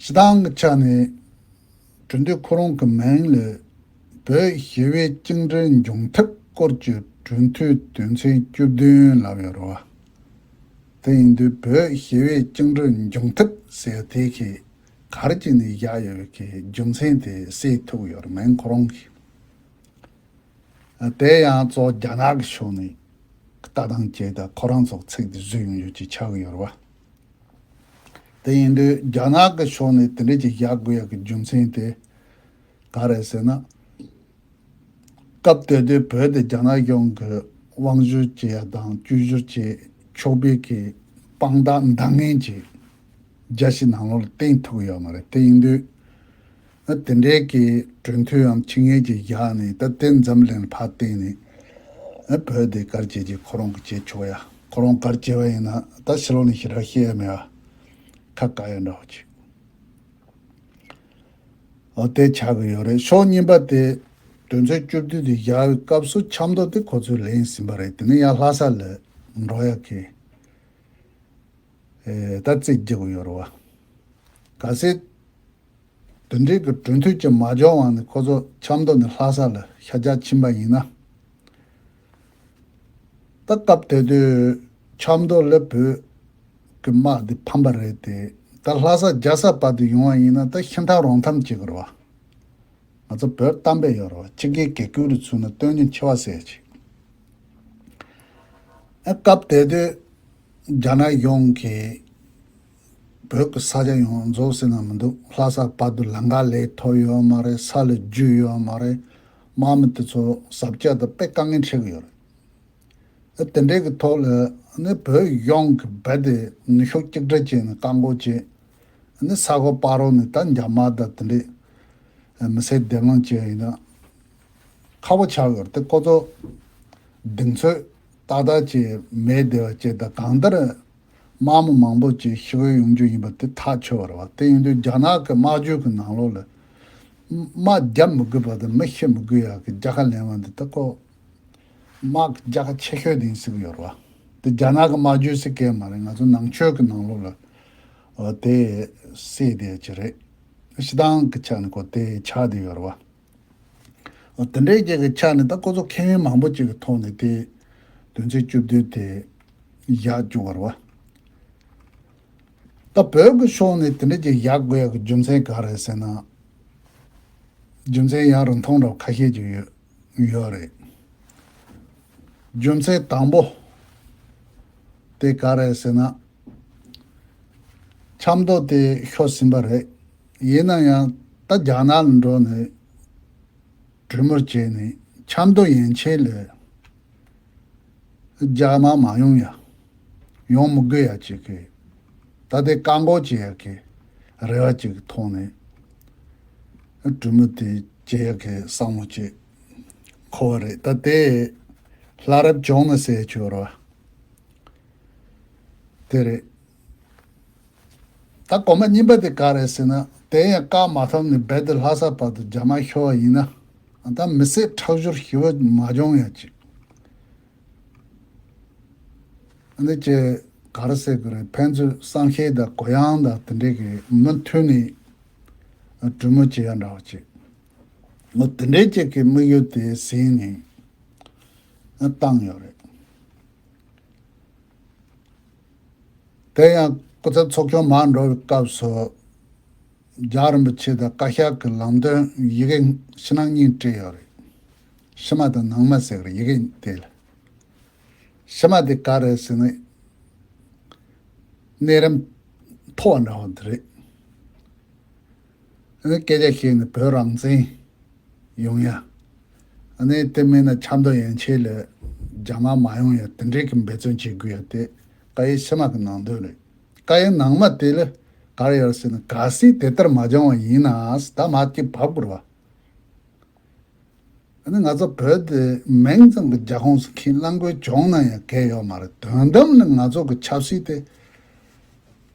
སྤྱིར་བཏང་གི་ཆ་ནས་གྲོས་མཐུན་ཁོ་རང་གི་མིང་ལ་བོད་ཞི་བའི་བཅིངས་འགྲོལ་འབྱུང་ཐབས་སྐོར་གྱི་གྲོས་མཐུན་དོན་ཚན་བཅུ་བདུན་ལབ་ཡོད་རེད་བ། དེ་ཡིན་དུས་བོད་ཞི་བའི་བཅིངས་འགྲོལ་འབྱུང་ཐབས་ཟེར་དེ་གི་ག་རེ་བྱས་ནས་བཞག་ཡོད་པའི་གི་རྒྱུ་མཚན་དེ་གསལ་ཐུབ་ཡོད་རེད། མིང་ཁོ་རང་གི། དེ་ཡང་གཙོ་བོ་རྒྱ་ནག་གི་ཕྱོགས་ནས་ལྟ་སྟངས་བྱས་དང་ཁོ་རང་ཚོ་ཚིག་དེ་བཟོས་ཡོང་རྒྱུ་ཅིག་ཆགས་ཀྱི་ཡོད་རེད་བ། དེ་ཡིན་དུས་རྒྱ་ནག་གི་ཕྱོགས་ནས་དེ་འདྲ་ཅིག་བཞག་དགོས་ཡག་གི་རྒྱུ་མཚན་དེ་ག་རེད་ཟེར་ན། སྐབས་དེ་དུས་བོད་དེ་རྒྱ་ནག་གཞུང་གི་དབང་བསྒྱུར་བྱེད་ཡག་དང་བཅོས་བསྒྱུར་བྱེད་ཆོག་པའི་གི་དཔང་རྟགས་འདང་ངེས་ཅིག་རྒྱལ་སྤྱི་ནང་ལོགས་ལ་བསྟན་ཐུབ་ཀྱི་ཡོད་མ་རེད། དེ་ཡིན་དུས། ཨ་དེ་འདྲའི་གི་གྲོས་མཐུན་ཡང་ཆིངས་ཡིག་ཅིག་བཞག་ནས། ད་དེ་འཛམ་གླིང་ལ་ཕར་བསྟན་ནས། ཨ་བོད་དེ་ག་རེ་བྱེད་ཀྱི་ཁོ་རང་གི་བྱེད་ཆོག་ཡ། ཁོ་རང་ག་རེ་བྱས་པ་ཡིན་ན་ད་ཕྱི་ལོགས་ནས་ཞེ་དྲག་ཤེས་ཡ་མེད་པ། ཁ་བཀག་ཡ་འདྲ་བོ་ཅིག་འོ་དེ་ཆགས་ཀྱི་ཡོད་རེད། ཕྱོགས་གཉིས་པ་དེ་དོན་ཚན་བཅུ་བདུན་དེ་བཞག་པའི་སྐབས་སུ་ཆབ་མདོ་དེ་ཁོ་ཚོས་ལེན་ཟིན་པ་རེད། དེ་ནས་ཡང་ལྷ་ས་ལ་འགྲོ་ཡ་གི་ཨེ་ད་རྩིས་རྒྱག་གི་ཡོད་རེད་བ། གལ་སྲིད་དེ་འདྲའི་གི་གྲོས་མཐུན་ཅིག་མ་འབྱོར་བ་ནས་ཁོ་ཚོ་ཆབ་མདོ་ནས་ལྷ་ས་ལ་ཤར་རྒྱག་ཕྱིན་པ་ཡིན་ན། ད་སྐབས་དེ་དུས་ཆབ་མདོ་ལ་བོད་ཀྱི་དམག་འདི་ཕམ་པ་རེད་དེ། ད་ལྷ་ས་རྒྱལ་ས་བར་དུ་ཡོང་བ་ཡིན་ན་ད་ཤིན་ཐང་རོང་ཐང་བྱེད་དགོས་རེད་བ། ང་ཚོ་བོད་གཏམ་དཔེ་ཡོད་རེད་བ། ཁྱི་རྒན་གེ་ཁུལ་དུ་ཚུད་ན་སྟོན་གྱི་འཆི་བ་ཟེར་ཅིག་ཨ་སྐབས་དེ་དུས་རྒྱ་ནག་གཞུང་གིས་བོད་ཀྱི་ས་ཆ་ཡོངས་རྫོགས་ཟེར་ན་མི་འདུག་ལྷ་ས་བར་དུ་ལམ་ཁ་ལས་ཐོབ་ཡོད་མ་རེད། ས་ལ་རྒྱུས་ཡོད་མ་རེད། དམག་མི་དེ་ཚོ་ཟབ་རྒྱས་དང་དཔེ་དཀའ་ངལ་འཕྲད་ཀྱི་ཡོད་རེད། ཨ་དེ་འདྲའི་གི་ཐོག་ལ་ནི་བོད་གཞུང་གིས་རྦད་དེ་ནུས་ཤུགས་གཅིག་སྒྲིལ་བྱས་ནས་བཀག་འགོག་བྱས། ནི་ས་ཁོངས་སྤ་རོ་ནས་ད་འཇབ་དམག་དང་དེ་འདྲའི་མི་སེར་འདེམས་ལངས་བྱས་ཡིན་ན་ཁག་པོ་ཆགས་ཡོད་རེད་དེ། ཁོ་ཚོ་གདེང་ཚོད་ཏག་ཏག་ཅིག་མེད་བསྡད་པ་བཅས་དང་། གང་ལྟར་དམག་མི་མང་པོ་ཅིག་ཤི་བོ་ཡོང་རྒྱུ་ཡིན་པ་དེ་ཐག་ཆོད་པ་རེད་བ། དེ་ཡིན་དུས་རྒྱ་ནག་གི་དམག་ཇུས་ཀྱི་ནང་ལོགས་ལ་དམག་རྒྱབ་མི་དགོས་པ་དང་མི་ཤི་མི་དགོས་ཡག་གི་རྒྱལ་ཁ་ལེན་པ་འདི་ད་ཁོ་དམག་གི་རྒྱལ་ཁ་ཆེ་ཤོས་དེ་ཡིན་སྲིད་ཀྱི་ཡོད་རེད་བ། དེ་རྒྱ་ནག་གི་དམག་ཇུས་ཟེར་མཁན་མ་རེད། ང་ཚོ་ནང་ཆོས་ཀྱི་ནང་ལོགས་ལ་འོ་དེ་གསལ་བསྡད་ཀྱི་རེད། སྤྱིར་བཏང་གི་ཆ་ནས་ཁོ་དེ་ཆགས་བསྡད་ཡོད་རེད་བ། འོ་དེ་འདྲའི་རྒྱལ་ཁའི་ཆ་ནས་ད་ཁོ་ཚོ་མཁས་དབང་མང་པོ་ཅིག་གི་ཐོག་ནས་དེ་དོན་ཚན་བཅུ་བདུན་དེ་བཞག་བཅུག་པ་རེད་བ། ད་བོད་ཀྱི་ཕྱོགས་ནས་དེ་འདྲ་ཅིག་བཞག་དགོས་ཡག་གི་རྒྱུ་མཚན་ག་རེ་ཟེར་ན། རྒྱུ་མཚན་ཡང་རིང་ཐུང་འདྲ་བོ་ཁ་ཤས་ཅིག་ཡོད་ཡོད་རེད། རྒྱུ་མཚན་དང་པོ་དེ་ག་རེ་ཟེར་ན། ཆབ་མདོ་དེ་ཤོར་ཟིན་པ་རེད། ཡིན་ན་ཡང་ད་རྒྱ་ནག་ལ་འགྲོ་ནས་གྲོས་མོལ་བྱས་ནས་ཆབ་མདོ་ཡན་ཆད་ལ་རྒྱ་དམག་མ་ཡོང་ཡ། ཡོང་མི་དགོས་ཡ་ཅིག་གི། ད་དེ་བཀག་འགོག་བྱེད་ཡ་གི་རེ་བ་ཅིག་གི་ཐོག་ནས་གྲོས་མོལ་དེ་བྱེད་ཡ་གི་བསམ་བློ་ཅིག་འཁོར་བ་རེད། ད་དེ་ ལྷ་རབ་བྱུང་ན་ཟེར་ཆོག་ར། དེ་རེད། ད་གོམ་པ་གཉིས་པ་དེ་ག་རེད་ཟེར་ན། དེ་ཡང་བཀག་མ་ཐུབ་ནས་རྦད་དེ་ལྷ་ས་བར་དུ་རྒྱ་དམག་ཤོར་བ་ཡིན་ན། ད་མི་བསད་ཁྲག་སྦྱོར་ཞི་བ་མ་བྱུང་ཡ་ཅིག་ཨ་ནི་ཅེ་ག་རེ་ཟེར་དགོས་རེད། ཕན་ཚུན་བསམ་ཤེས་དང་གུ་ཡངས་དང་དེ་འདྲས་ཀྱི་མུ་མཐུད་ནས་གྲོས་མོལ་བྱེད་ཡ་འདྲ་བ་ཅིག་ངོ་དེ་འདྲས་ཅིག་གི་དམིགས་ཡུལ་དེ་ཟིན་ནས་བཏང་ཡོད་རེད། དེ་ཡང་སྐུ་ཚབ་ཚོགས་ཆུང་མར་འགྲོ་བའི་སྐབས་སུ། རྒྱལ་བ་རིན་པོ་ཆེ་དང་བཀའ་ཤག་གི་ལམ་སྟོན་ཡི་གེ་ཕྱི་ནང་གཉིས་སྤྲད་ཡོད་རེད། ཕྱི་མ་དང་ནང་མ་ཟེར་གི་རེད། ཡི་གེ་དེ་ལ། ཕྱི་མ་དེ་ག་རེད་ཟེར་ན། གནས་རིམ་མཐོ་བ་འདྲ་བ་དེ་རེད། ཨ་ནི་སྐད་ཆ་བཤད་ནས་བོད་རང་བཙན་ཡོང་ཡ། ཨ་ནི་དེ་མིན་ན་ཆབ་མདོ་ཡན་ཆད་ལ་རྒྱ་དམག་མ་ཡོང་ཡ་དེ་འདྲའི་གི་འབད་བརྩོན་བྱེད་དགོས་ཡ་དེ་བཀའ་ཡིག་ཕྱི་མ་གི་ནང་དོན་རེད། བཀའ་ཡིག་ནང་མ་དེ་ལ་ག་རེ་ཡོད་ཟེར་ན། གལ་སྲིད་དེ་ལྟར་མ་བྱུང་བ་ཡིན་ན་ད་མ་གཅིག་བབས་དགོས་རེད་བ། ཨ་ནི་ང་ཚོ་བོད་དེ་མིང་ཙམ་གྱི་རྒྱ་ཁོངས་སུ་འཁྱེར་གནང་དགོས་བྱུང་ན་ཡང་གལ་ཡོད་མ་རེད། དོན་དམ་ནི་ང་ཚོ་གི་ཆབ་སྲིད་དེ་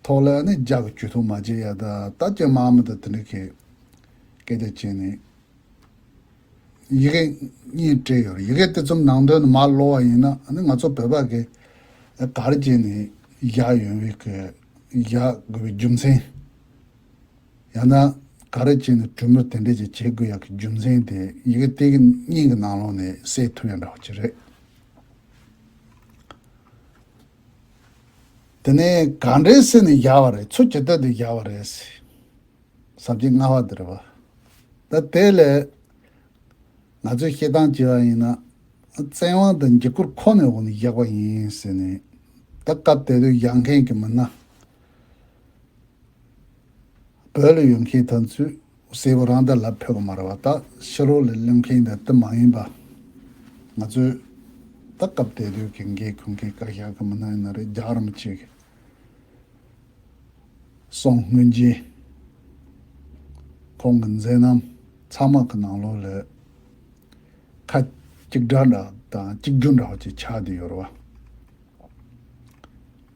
ཐོག་ལ་ཨ་ནི་རྒྱ་གི་ཇུས་གཏོགས་མ་བྱེད་ཡ་ད་ད་ཅི་དམག་མི་དང་དེ་འདྲ་གི་སྐད་ཆ་བྱས་ནས་ཡི་གེ་གཉིས་སྤྲད་ཡོད་རེད། ཡི་གེ་དེ་ཚོའི་ནང་དོན་མར་ཀློག་པ་ཡིན་ན། ཨ་ནི་ང་ཚོ་བོད་པ་གི་ག་རེ་བྱས་ནས་བཞག་ཡོང་བའི་གི་བཞག་དགོས་པའི་རྒྱུ་མཚན། ཡང་ན་ག་རེ་བྱས་ནས་གྲོས་མོལ་དེ་འདྲས་ཅིག་བྱེད་དགོས་ཡག་གི་རྒྱུ་མཚན་དེ་ཡི་གེ་དེ་གི་གཉིས་ཀྱི་ནང་ལོགས་ནས་གསལ་ཐུབ་ཡ་འདྲ་བ་ཅིག་རེད། དེ་ནས་ག་འདྲས་ཟེར་ནས་བཞག་པ་རེད། ཚུལ་ཇི་ལྟར་དུ་བཞག་པ་རེད། ཟབ་ཅིག་ལྔ་པ་དེ་རེད་བ། ད་དེ་ལས་ང་ཚོས་བཤད་སྟངས་བྱས་པ་ཡིན་ན། བཙན་དབང་དང་འཇིགས་སྐུལ་ཁོ་ནའི་འོག་ནས་བཞག་པ་ཡིན་ཟེར་ནས། ད་སྐབས་དེ་དུས་བཞག་མཁན་གྱི་མི་སྣ། བོད་ལ་ཡོད་མཁན་དེ་ཚོས་གསལ་པོ་རང་ད་ལབ་ཕོད་ཀྱི་མ་རེད་བ། ད་ཕྱི་ལོགས་ལ་གླེང་མཁན་དེ་དེ་མ་ཡིན་པ། ང་ཚོས་ད་སྐབས་དེ་དུས་ཀྱི་འགན་འཁུར་མཁན་བཀའ་ཤག་གི་མི་སྣ་ཡིན་ན་རེད། རྒྱལ་བ་རིན་པོ་ཆེ་གི་གསུང་སྔོན་རྗེས། ཁོང་གི་མཛད་རྣམ་ཚང་མ་གི་ནང་ལོགས་ལ་ཁ་གཅིག་སྒྲ་འདྲ་དང་གཅིག་གྱུར་འདྲ་བ་ཅིག་ཆགས་བསྡད་ཡོད་རེད་བ།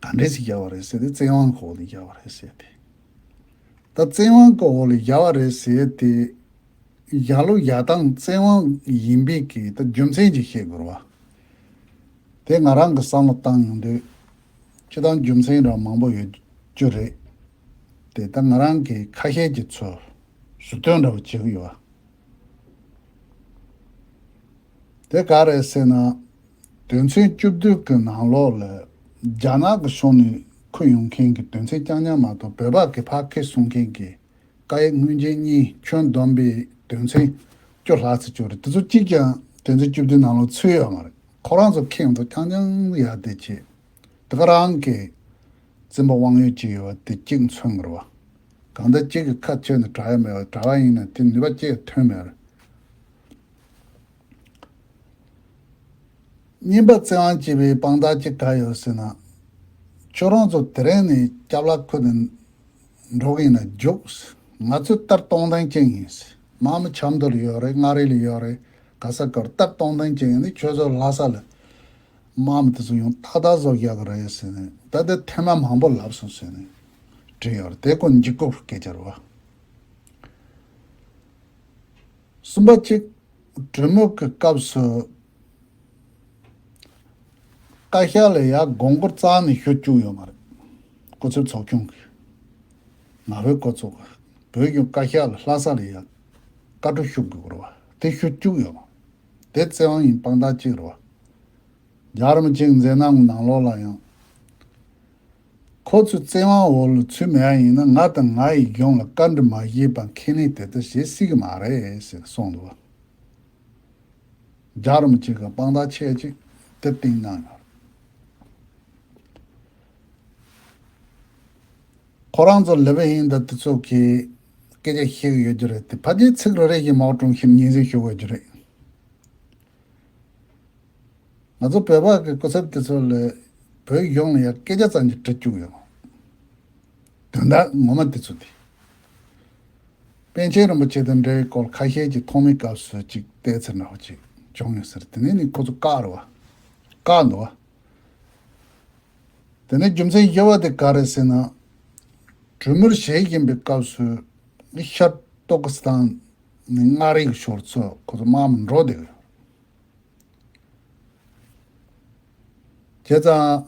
ག་འདྲས་ཞིག་བཞག་པ་རེད་ཟེར་ཏེ། བཙན་དབང་གི་འོག་ལ་བཞག་པ་རེད་ཟེར་ཏེ། ད་བཙན་དབང་གི་འོག་ལ་བཞག་པ་རེད་ཟེར་ཏེ། བཞག་ལུགས་བཞག་སྟངས་བཙན་དབང་ཡིན་པའི་གི་ད་རྒྱུ་མཚན་ཅིག་བཤད་དགོས་རེད་བ། དེ་ང་རང་གི་བསམ་བློ་བཏང་ཡོང་དུས། སྤྱིར་བཏང་རྒྱུ་མཚན་རང་མང་པོ་ཡོད་རྒྱུ་རེད། དེ་ད་ང་རང་གི་ཁ་ཤས་ཀྱི་ཚོ་ཟུར་སྟོན་འདྲ་བོ་བྱེད་ཀྱི་ཡོད་བ། དེ་ག་རེད་ཟེར་ན། དོན་ཚན་བཅུ་བདུན་གྱི་ནང་ལོགས་ལ་རྒྱ་ནག་གི་ཕྱོགས་ནས་འཁུར་ཡོང་མཁན་གྱི་དོན་ཚན་རྐྱང་རྐྱང་མ་གཏོགས། བོད་པ་གིས་ཕར་འཁྱེར་སོང་མཁན་གྱི་བཀའ་ཡིག་སྔོན་རྗེས་གཉིས་ཁྱོན་བསྡོམས་པའི་དོན་ཚན་བཅུ་ལྷག་ཙམ་ཅིག་རེད། དེ་ཚོ་གཅིག་ཀྱང་དོན་ཚན་བཅུ་བདུན་ནང་ལོགས་ཚུད་ཡོད་མ་རེད། ཁོ་རང་ཚོ་འཁྱེར་ཡོང་དུས་རྐྱང་རྐྱང་ཡར་དེ་བྱས། དེ་ག་རང་གི་བཙན་པོ་དབང་ཡོད་ཅིག་ཡོད་པ་དེ་གཅིག་མཚོན་དགོས་རེད་བ། གང་ལྟར་གཅིག་གི་ཁ་ཕྱེ་ནས་དྲག་ཡ་མེད་པ། དྲག་པ་ཡིན་ན་དེ་ནུས་པ་ཅི་ཡང་ཐོན་མེད་རེད། གཉིས་པ་བཙན་དབང་བྱས་པའི་དཔང་རྟགས་ཅིག་ག་ཡོད་ཟེར་ན། ཁྱོད་རང་ཚོ་དེ་རིང་ནས་སྐྱབས་ལ་ཁུར་ནས་འགྲོ་གི་ཡིན་ན་རྒྱུགས། ང་ཚོས་ལྟར་སྟོང་ལྡན་ཅན་ཡིན། དམག་མི་ཆབ་མདོ་ལ་ཡོད་རེད། མངའ་རིས་ལ་ཡོད་རེད། ག་ས་གར་ལྟར་སྟོང་ལྡན་ཅན་ཡིན་ནི། ཁྱོད་ཚོ་ལྷ་ས་ལ་དམག་མི་དེ་ཚོ་ཡོང་ཏག་ཏག་བཟོ་རྒྱག་གི་རེད་ཟེར་ནས། ད་ལྟ་ཐེངས་མ་མང་པོ་ལབ་སོང་ཟེར་ནས་བྲིས་ཡོད་རེད། དེ་ཁོ་འཇིགས་སྐུལ་སྐད་ཆ་རེད་བ། གསུམ་པ་གཅིག་གྲོས་མོལ་གྱི་སྐབས་སུ་བཀའ་ཤག་ལ་ཡར་དགོངས་སྐོར་རྩ་ནས་ཞུ་བཅུག་ཡོད་མ་རེད། སྐུ་ཚབ་ཚོགས་ཆུང་གིས། ང་ཕོད་སྐུ་ཚབ་བོད་གཞུང་བཀའ་ཤག་ལ་ལྷ་ས་ལ་ཡར་བཀའ་འཁྲོལ་ཞུ་དགོས་རེད་བ། དེ་ཞུ་བཅུག་ཡོད་མ་རེད། དེ་བཙན་དབང་ཡིན་དཔང་རྟགས་གཅིག་རེད་བ། རྒྱལ་བ་རིན་པོ་ཆེའི་མཛད་རྣམ་ནང་ལོགས་ལ་ཡང་། ཁོ་ཚོས་བཙན་དབང་འོག་ལ་ཚུད་མེད་པ་ཡིན་ན། ང་དང་ང་ཡི་གཞུང་ལ་བཀའ་འདྲི་མ་བྱས་པར་ཁས་ལེན་དེ་ལྟར་བྱེད་སྲིད་ཀྱི་མ་རེད་ཟེར་གསུངས་འདུག་བ། རྒྱལ་བ་རིན་པོ་ཆེ་གི་དཔང་རྟགས་ཆེ་ཅིག་དེ་བཏིང་གནང་ཡོད། ཁོ་རང་ཚོ་ལེ་བེ་ཧིན་དང་དེ་ཚོ་གིས་སྐད་ཆ་བཤད་ཀྱི་ཡོད་རྒྱུ་རེད་དེ། ཕལ་ཆེར་ཚིག་རེ་རེ་བཞིན་མའོ་ཀྲུའུ་ཞིས་ཉན་ཟིན་ཞུ་དགོས་རྒྱུ་རེད། ང་ཚོ་བོད་པ་གི་སྐུ་ཚབ་དེ་ཚོ་ལ་བོད་གཞུང་ལ་ཡང་སྐད་ཆ་ཙམ་གྱི་དྲི་བཅུག་ཡོང་། དོན་དག་ངོ་མ་དེ་ཚོ་དེ། པཎ་ཆེན་རིན་པོ་ཆེ་དང་འབྲེལ་བའི་སྐོར་ཁ་ཤས་ཀྱིས་ཐོག་མའི་སྐབས་སུ་ཅིག་བལྟས་ཚུལ་འདྲ་བོ་ཅིག་བྱུང་ཡོད་ཟེར། དེ་ནས་ནི་ཁོ་ཚོ་བཀག་རེད་བ། བཀག་འདུག་བ། དེ་ནས་རྒྱུ་མཚན་བཞི་པ་དེ་ག་རེད་ཟེར་ན། གྲོས་མོལ་བྱེད་བཞིན་པའི་སྐབས་སུ་ཤར་ཏུར་ཀི་སི་ཐན་ནས་མངའ་རིས་ཀྱི་ཞོར་ཚོ་ཁོ་ཚོ་དམག་མི་འགྲོ་བསྡད་ཡོད། བྱས་ཙང་།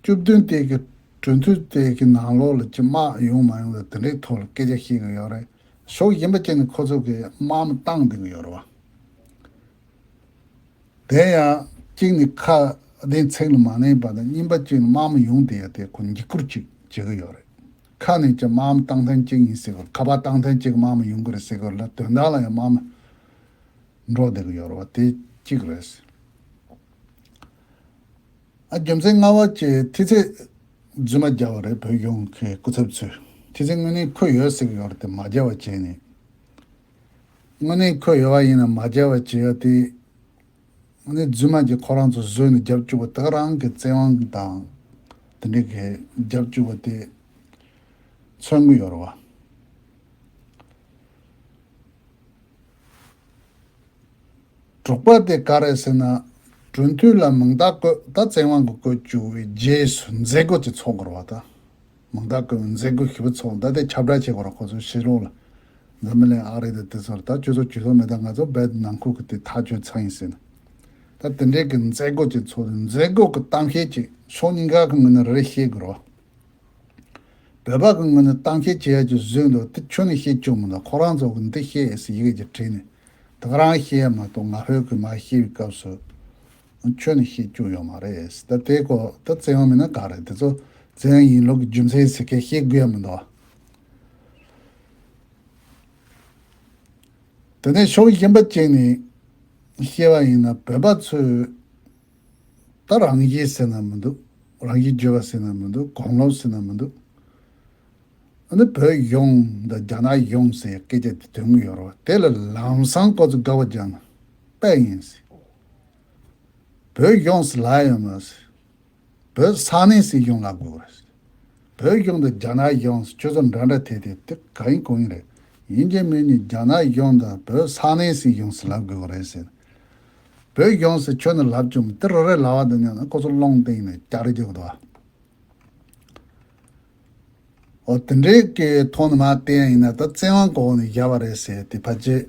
བཅུ་བདུན་དེ་གི་གྲོས་མཐུན་དེ་གི་ནང་ལོགས་ལ་ཅི་དམག་ཡོང་མ་ཡོང་ལ་དེ་འདྲའི་ཐོག་ལ་སྐད་ཆ་བཤད་གི་ཡོད་རེད། ཕྱོགས་གཞན་པ་ཅིག་ནས་ཁོ་ཚོ་གི་དམག་མི་བཏང་བསྡད་གི་ཡོད་རེད་བ། དེ་ཡང་གཅིག་ནས་ཁ་བདེན་ཚིག་ལ་མ་གནས་པ་དང་གཉིས་པ་གཅིག་ནས་དམག་མི་ཡོང་དེ་ཡ་དེ་ཁོ་འཇིགས་སྐུལ་ཅིག་བྱེད་གི་ཡོད་རེད། ཁ་ནས་ཀྱང་དམག་མི་བཏང་ཐེངས་གཅིག་ཡིན་ཟེར་གི་ཁ་པར་བཏང་ཐེངས་གཅིག་དམག་མི་ཡོང་གི་རེད་ཟེར་གི་ལ་དོན་དག་ལ་ཡང་དམག་མི་འགྲོ་བསྡད་གི་ཡོད་རེད་བ། དེ་གཅིག་རེད། ཨ་རྒྱུ་མཚན་ལྔ་པ་ཅེས་ཐེལ་ཙེ་རྫུན་མ་བརྒྱབ་པ་རེད། བོད་གཞུང་གི་སྐུ་ཚབ་ཚོས་ཐེལ་ཙེ་དངོས་གནས་འཁོད་ཡོད་ཟེར་གི་ཡོད་རེད་དེ་མ་བརྒྱབ་པ་བྱས་ནས། དངོས་གནས་འཁོད་ཡོད་པ་ཡིན་ན་མ་བརྒྱབ་པ་བྱས་ཡ་དེ། དངོས་གནས་རྫུན་མ་གྱིས་ཁོ་རང་ཚོ་བཟོས་ནས་རྒྱབ་བཅུག་པ་དེ་ག་རང་གི་བཙན་དབང་དང་དེ་འདྲའི་གི་རྒྱབ་བཅུག་པ་དེ་མཚོན་གི་ཡོད་རེད་བ། དྲུག་པ་དེ་ག་རེད་ཟེར་ན། གྲོས་མཐུན་ལ་མིང་རྟགས་བཀོད་ད་བཙན་དབང་གིས་བཀོད་བཅུག་པའི་རྗེས་སུ་མཛད་སྒོ་ཅིག་ཚོགས་དགོས་རེད་བ་ད། མིང་རྟགས་བཀོད་མཛད་སྒོ་ཞིག་ཚོགས་ད་དེ་ཁྱབ་བསྒྲགས་བྱེད་དགོས་རེད། ཁོ་ཚོ་ཕྱི་ལོགས་ལ་འཛམ་བུ་གླིང་ཨ་རི་དང་དེ་ཚོར་ད་ཁྱོད་ཚོ་ཇུས་གཏོགས་མེད་ད་ང་ཚོ་རྦད་ནང་ཁུལ་གི་དེ་ཐག་གཅོད་ཚར་ཡིན་ཟེར་ན། ད་དེ་འདྲའི་གི་མཛད་སྒོ་ཅིག་ཚོགས་ཏེ་མཛད་སྒོ་གི་གཏམ་བཤད་ཅིག་ཕྱོགས་གཉིས་ཀ་གི་ངོས་ནས་རེ་རེ་བཤད་དགོས་རེད་བ། བོད་པ་གི་ངོས་ནས་གཏམ་བཤད་བྱེད་ཡ་ཅིག་བཟོས་འདུག་དེ་ཁྱོན་ནས་བཤད་བཅུག་མི་འདུག་ཁོ་རང་ཚོ་གི་འདི་བཤད་ཟེར་ཡི་གེ་ཅིག་བྲིས་ནས་དེ་ག་རང་བཤད་ཡ་མ་གཏོགས་ང་ཕོད་གི་མ་བཤད་པའི་སྐབས་སུ་ཁྱོན་ནས་བཤད་བཅུག་ཡོད་མ་རེད། ད་དེ་གོ་ད་བཙན་དབང་མིན་ན་ག་རེད། དེ་ཚོ་བཙན་དབང་ཡིན་ལུགས་ཀྱི་རྒྱུ་མཚན་ཟེར་མཁན་བཤད་དགོས་ཡ་མི་འདུག་དེ་ནས་ཕྱོགས་གཞན་པ་གཅིག་ནས་བཤད་པ་ཡིན་ན་བོད་པ་ཚོས། ད་རང་བཞིན་ཟེར་ན་མི་འདུག་རང་བཞིན་བརྗོད་པ་ཟེར་ན་མི་འདུག་གོང་ལོག་ཟེར་ན་མི་འདུག་ཨ་ནི་བོད་གཞུང་དང་རྒྱ་ནག་གཞུང་ཟེར་སྐད་ཆ་དེ་ཐོན་གྱི་ཡོད་རེད་བ། དེ་ལ་ལམ་སང་ཁོ་ཚོ་དགག་པ་རྒྱག་ན་དཔེ་ཡིན་ཟེར། བོད་གཞུང་ཟེར་ལབ་ཡོད་མ་ཟེར། བོད་ས་གནས་ཟེར་གཞུང་ལབ་དགོས་རེད། བོད་གཞུང་དང་རྒྱ་ནག་གཞུང་ཟེར་ཁྱོད་ཚོ་འདྲ་འདྲ་དེ་དེ་དེ་ག་ཡིན་གང་ཡིན་རེད། ཡིན་གཅིག་མིན་གཉིས་རྒྱ་ནག་གཞུང་དང་བོད་ས་གནས་ཟེར་གཞུང་ཟེར་ལབ་དགོས་རེད་ཟེར། བོད་གཞུང་ཟེར་ཁྱོད་ནས་ལབ་བྱུང་མི་དེ་རེ་རེ་ལབ་པ་དེ་ཉན་ན་ཁོ་ཚོ་རླུང་བཏིང་ནས་རྒྱག་རེ་རྒྱག་གི་འདུག་ཨ། འོ་དེ་འདྲའི་གི་ཐོག་ནས་མར་བལྟས་ཡིན་ན་ད་བཙན་དབང་གོང་ནས་བཞག་པ་རེད་ཟེར་དེ་ཕལ་ཆེར་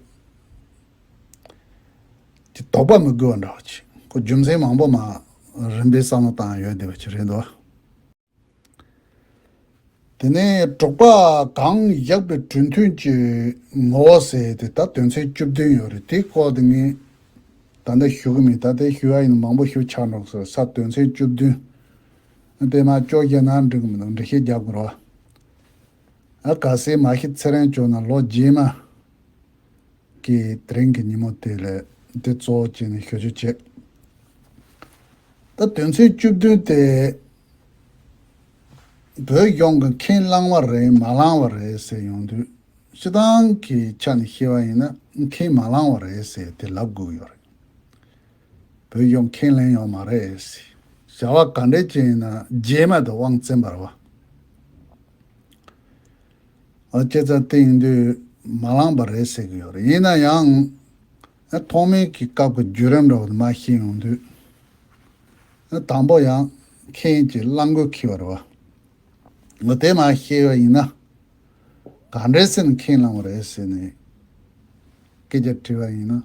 དེ་དོགས་པ་མི་དགོས་པ་འདྲ་བ་ཅིག་ཁོ་རྒྱུ་མཚན་མང་པོ་མ་རིམ་པས་བསམ་བློ་བཏང་ཡོད་བསྡད་པ་ཅིག་རེད་འདུག་དེ་ནས་དྲུག་པ་གང་བཞག་པའི་གྲོས་མཐུན་གྱི་ངོ་བོ་ཟེར་དེ་ད་དོན་ཚན་བཅུ་བདུན་ཡོད་རེད། དེ་སྐོར་དེ་ངས་ད་ལྟ་ཞུ་གི་མིན། ད་ལྟ་ཞུ་ཡ་ཡིན་ན་མང་པོ་ཞུ་ཆགས་འགྲོ་ཟེར་ས། དོན་ཚན་བཅུ་བདུན་དེ་མ་ཅོག་བཞག་ན་འགྲིག་གི་མི་འདུག་འགྲེལ་བཤད་རྒྱག་དགོས་རེད་བ། ཨ་ག་སེ་མ་ཤི་ཚེ་རིང་མཆོག་ན་ལོ་རྗེས་མ། གི་དེ་རིང་གི་ཉིན་མོ་དེ་ལ་དེ་གཙོ་བོ་བྱས་ནས་ཞུ་རྒྱུ་བྱས། ད་དོན་ཚན་བཅུ་བདུན་དེ་བོད་གཞུང་གིས་ཁས་བླངས་པ་རེད་མ་བླངས་པ་རེད་ཟེར་ཡོང་དུས་སྤྱི་བཏང་གི་ཆ་ནས་བཤད་པ་ཡིན་ན་ཁས་མ་བླངས་པ་རེད་ཟེར་དེ་ལབ་དགོས་ཀྱི་ཡོད་རེད། བོད་གཞུང་ཁས་ལེན་ཡོད་མ་རེད་ཟེར། བྱ་བ་ག་འདྲས་ཅིག་ཡིན་ན་རྗེས་མ་དུ་དབང་བཙན་པ་རེད་བ། ཨ་བྱས་ཙང་དེ་ཡིན་དུས་མ་བླངས་པ་རེད་ཟེར་གི་ཡོད་རེད། ཡིན་ན་ཡང་ཨ་ཐོག་མའི་གི་སྐབས་ཀྱི་བརྒྱུད་རིམ་འདྲ་བོ་དེ་མར་ཤེས་ཡོང་དུས་ཨ་དང་པོ་ཡང་ཁེངས་ཀྱི་གླང་མགོ་འཁྱེར་བ་རེད་བ། ངོ་དེ་མར་ཤེས་པ་ཡིན་ན་ག་འདྲས་ཟེར་ནས་ཁས་བླངས་པ་རེད་ཟེར་ནས་སྐད་ཆ་དྲིས་པ་ཡིན་ན།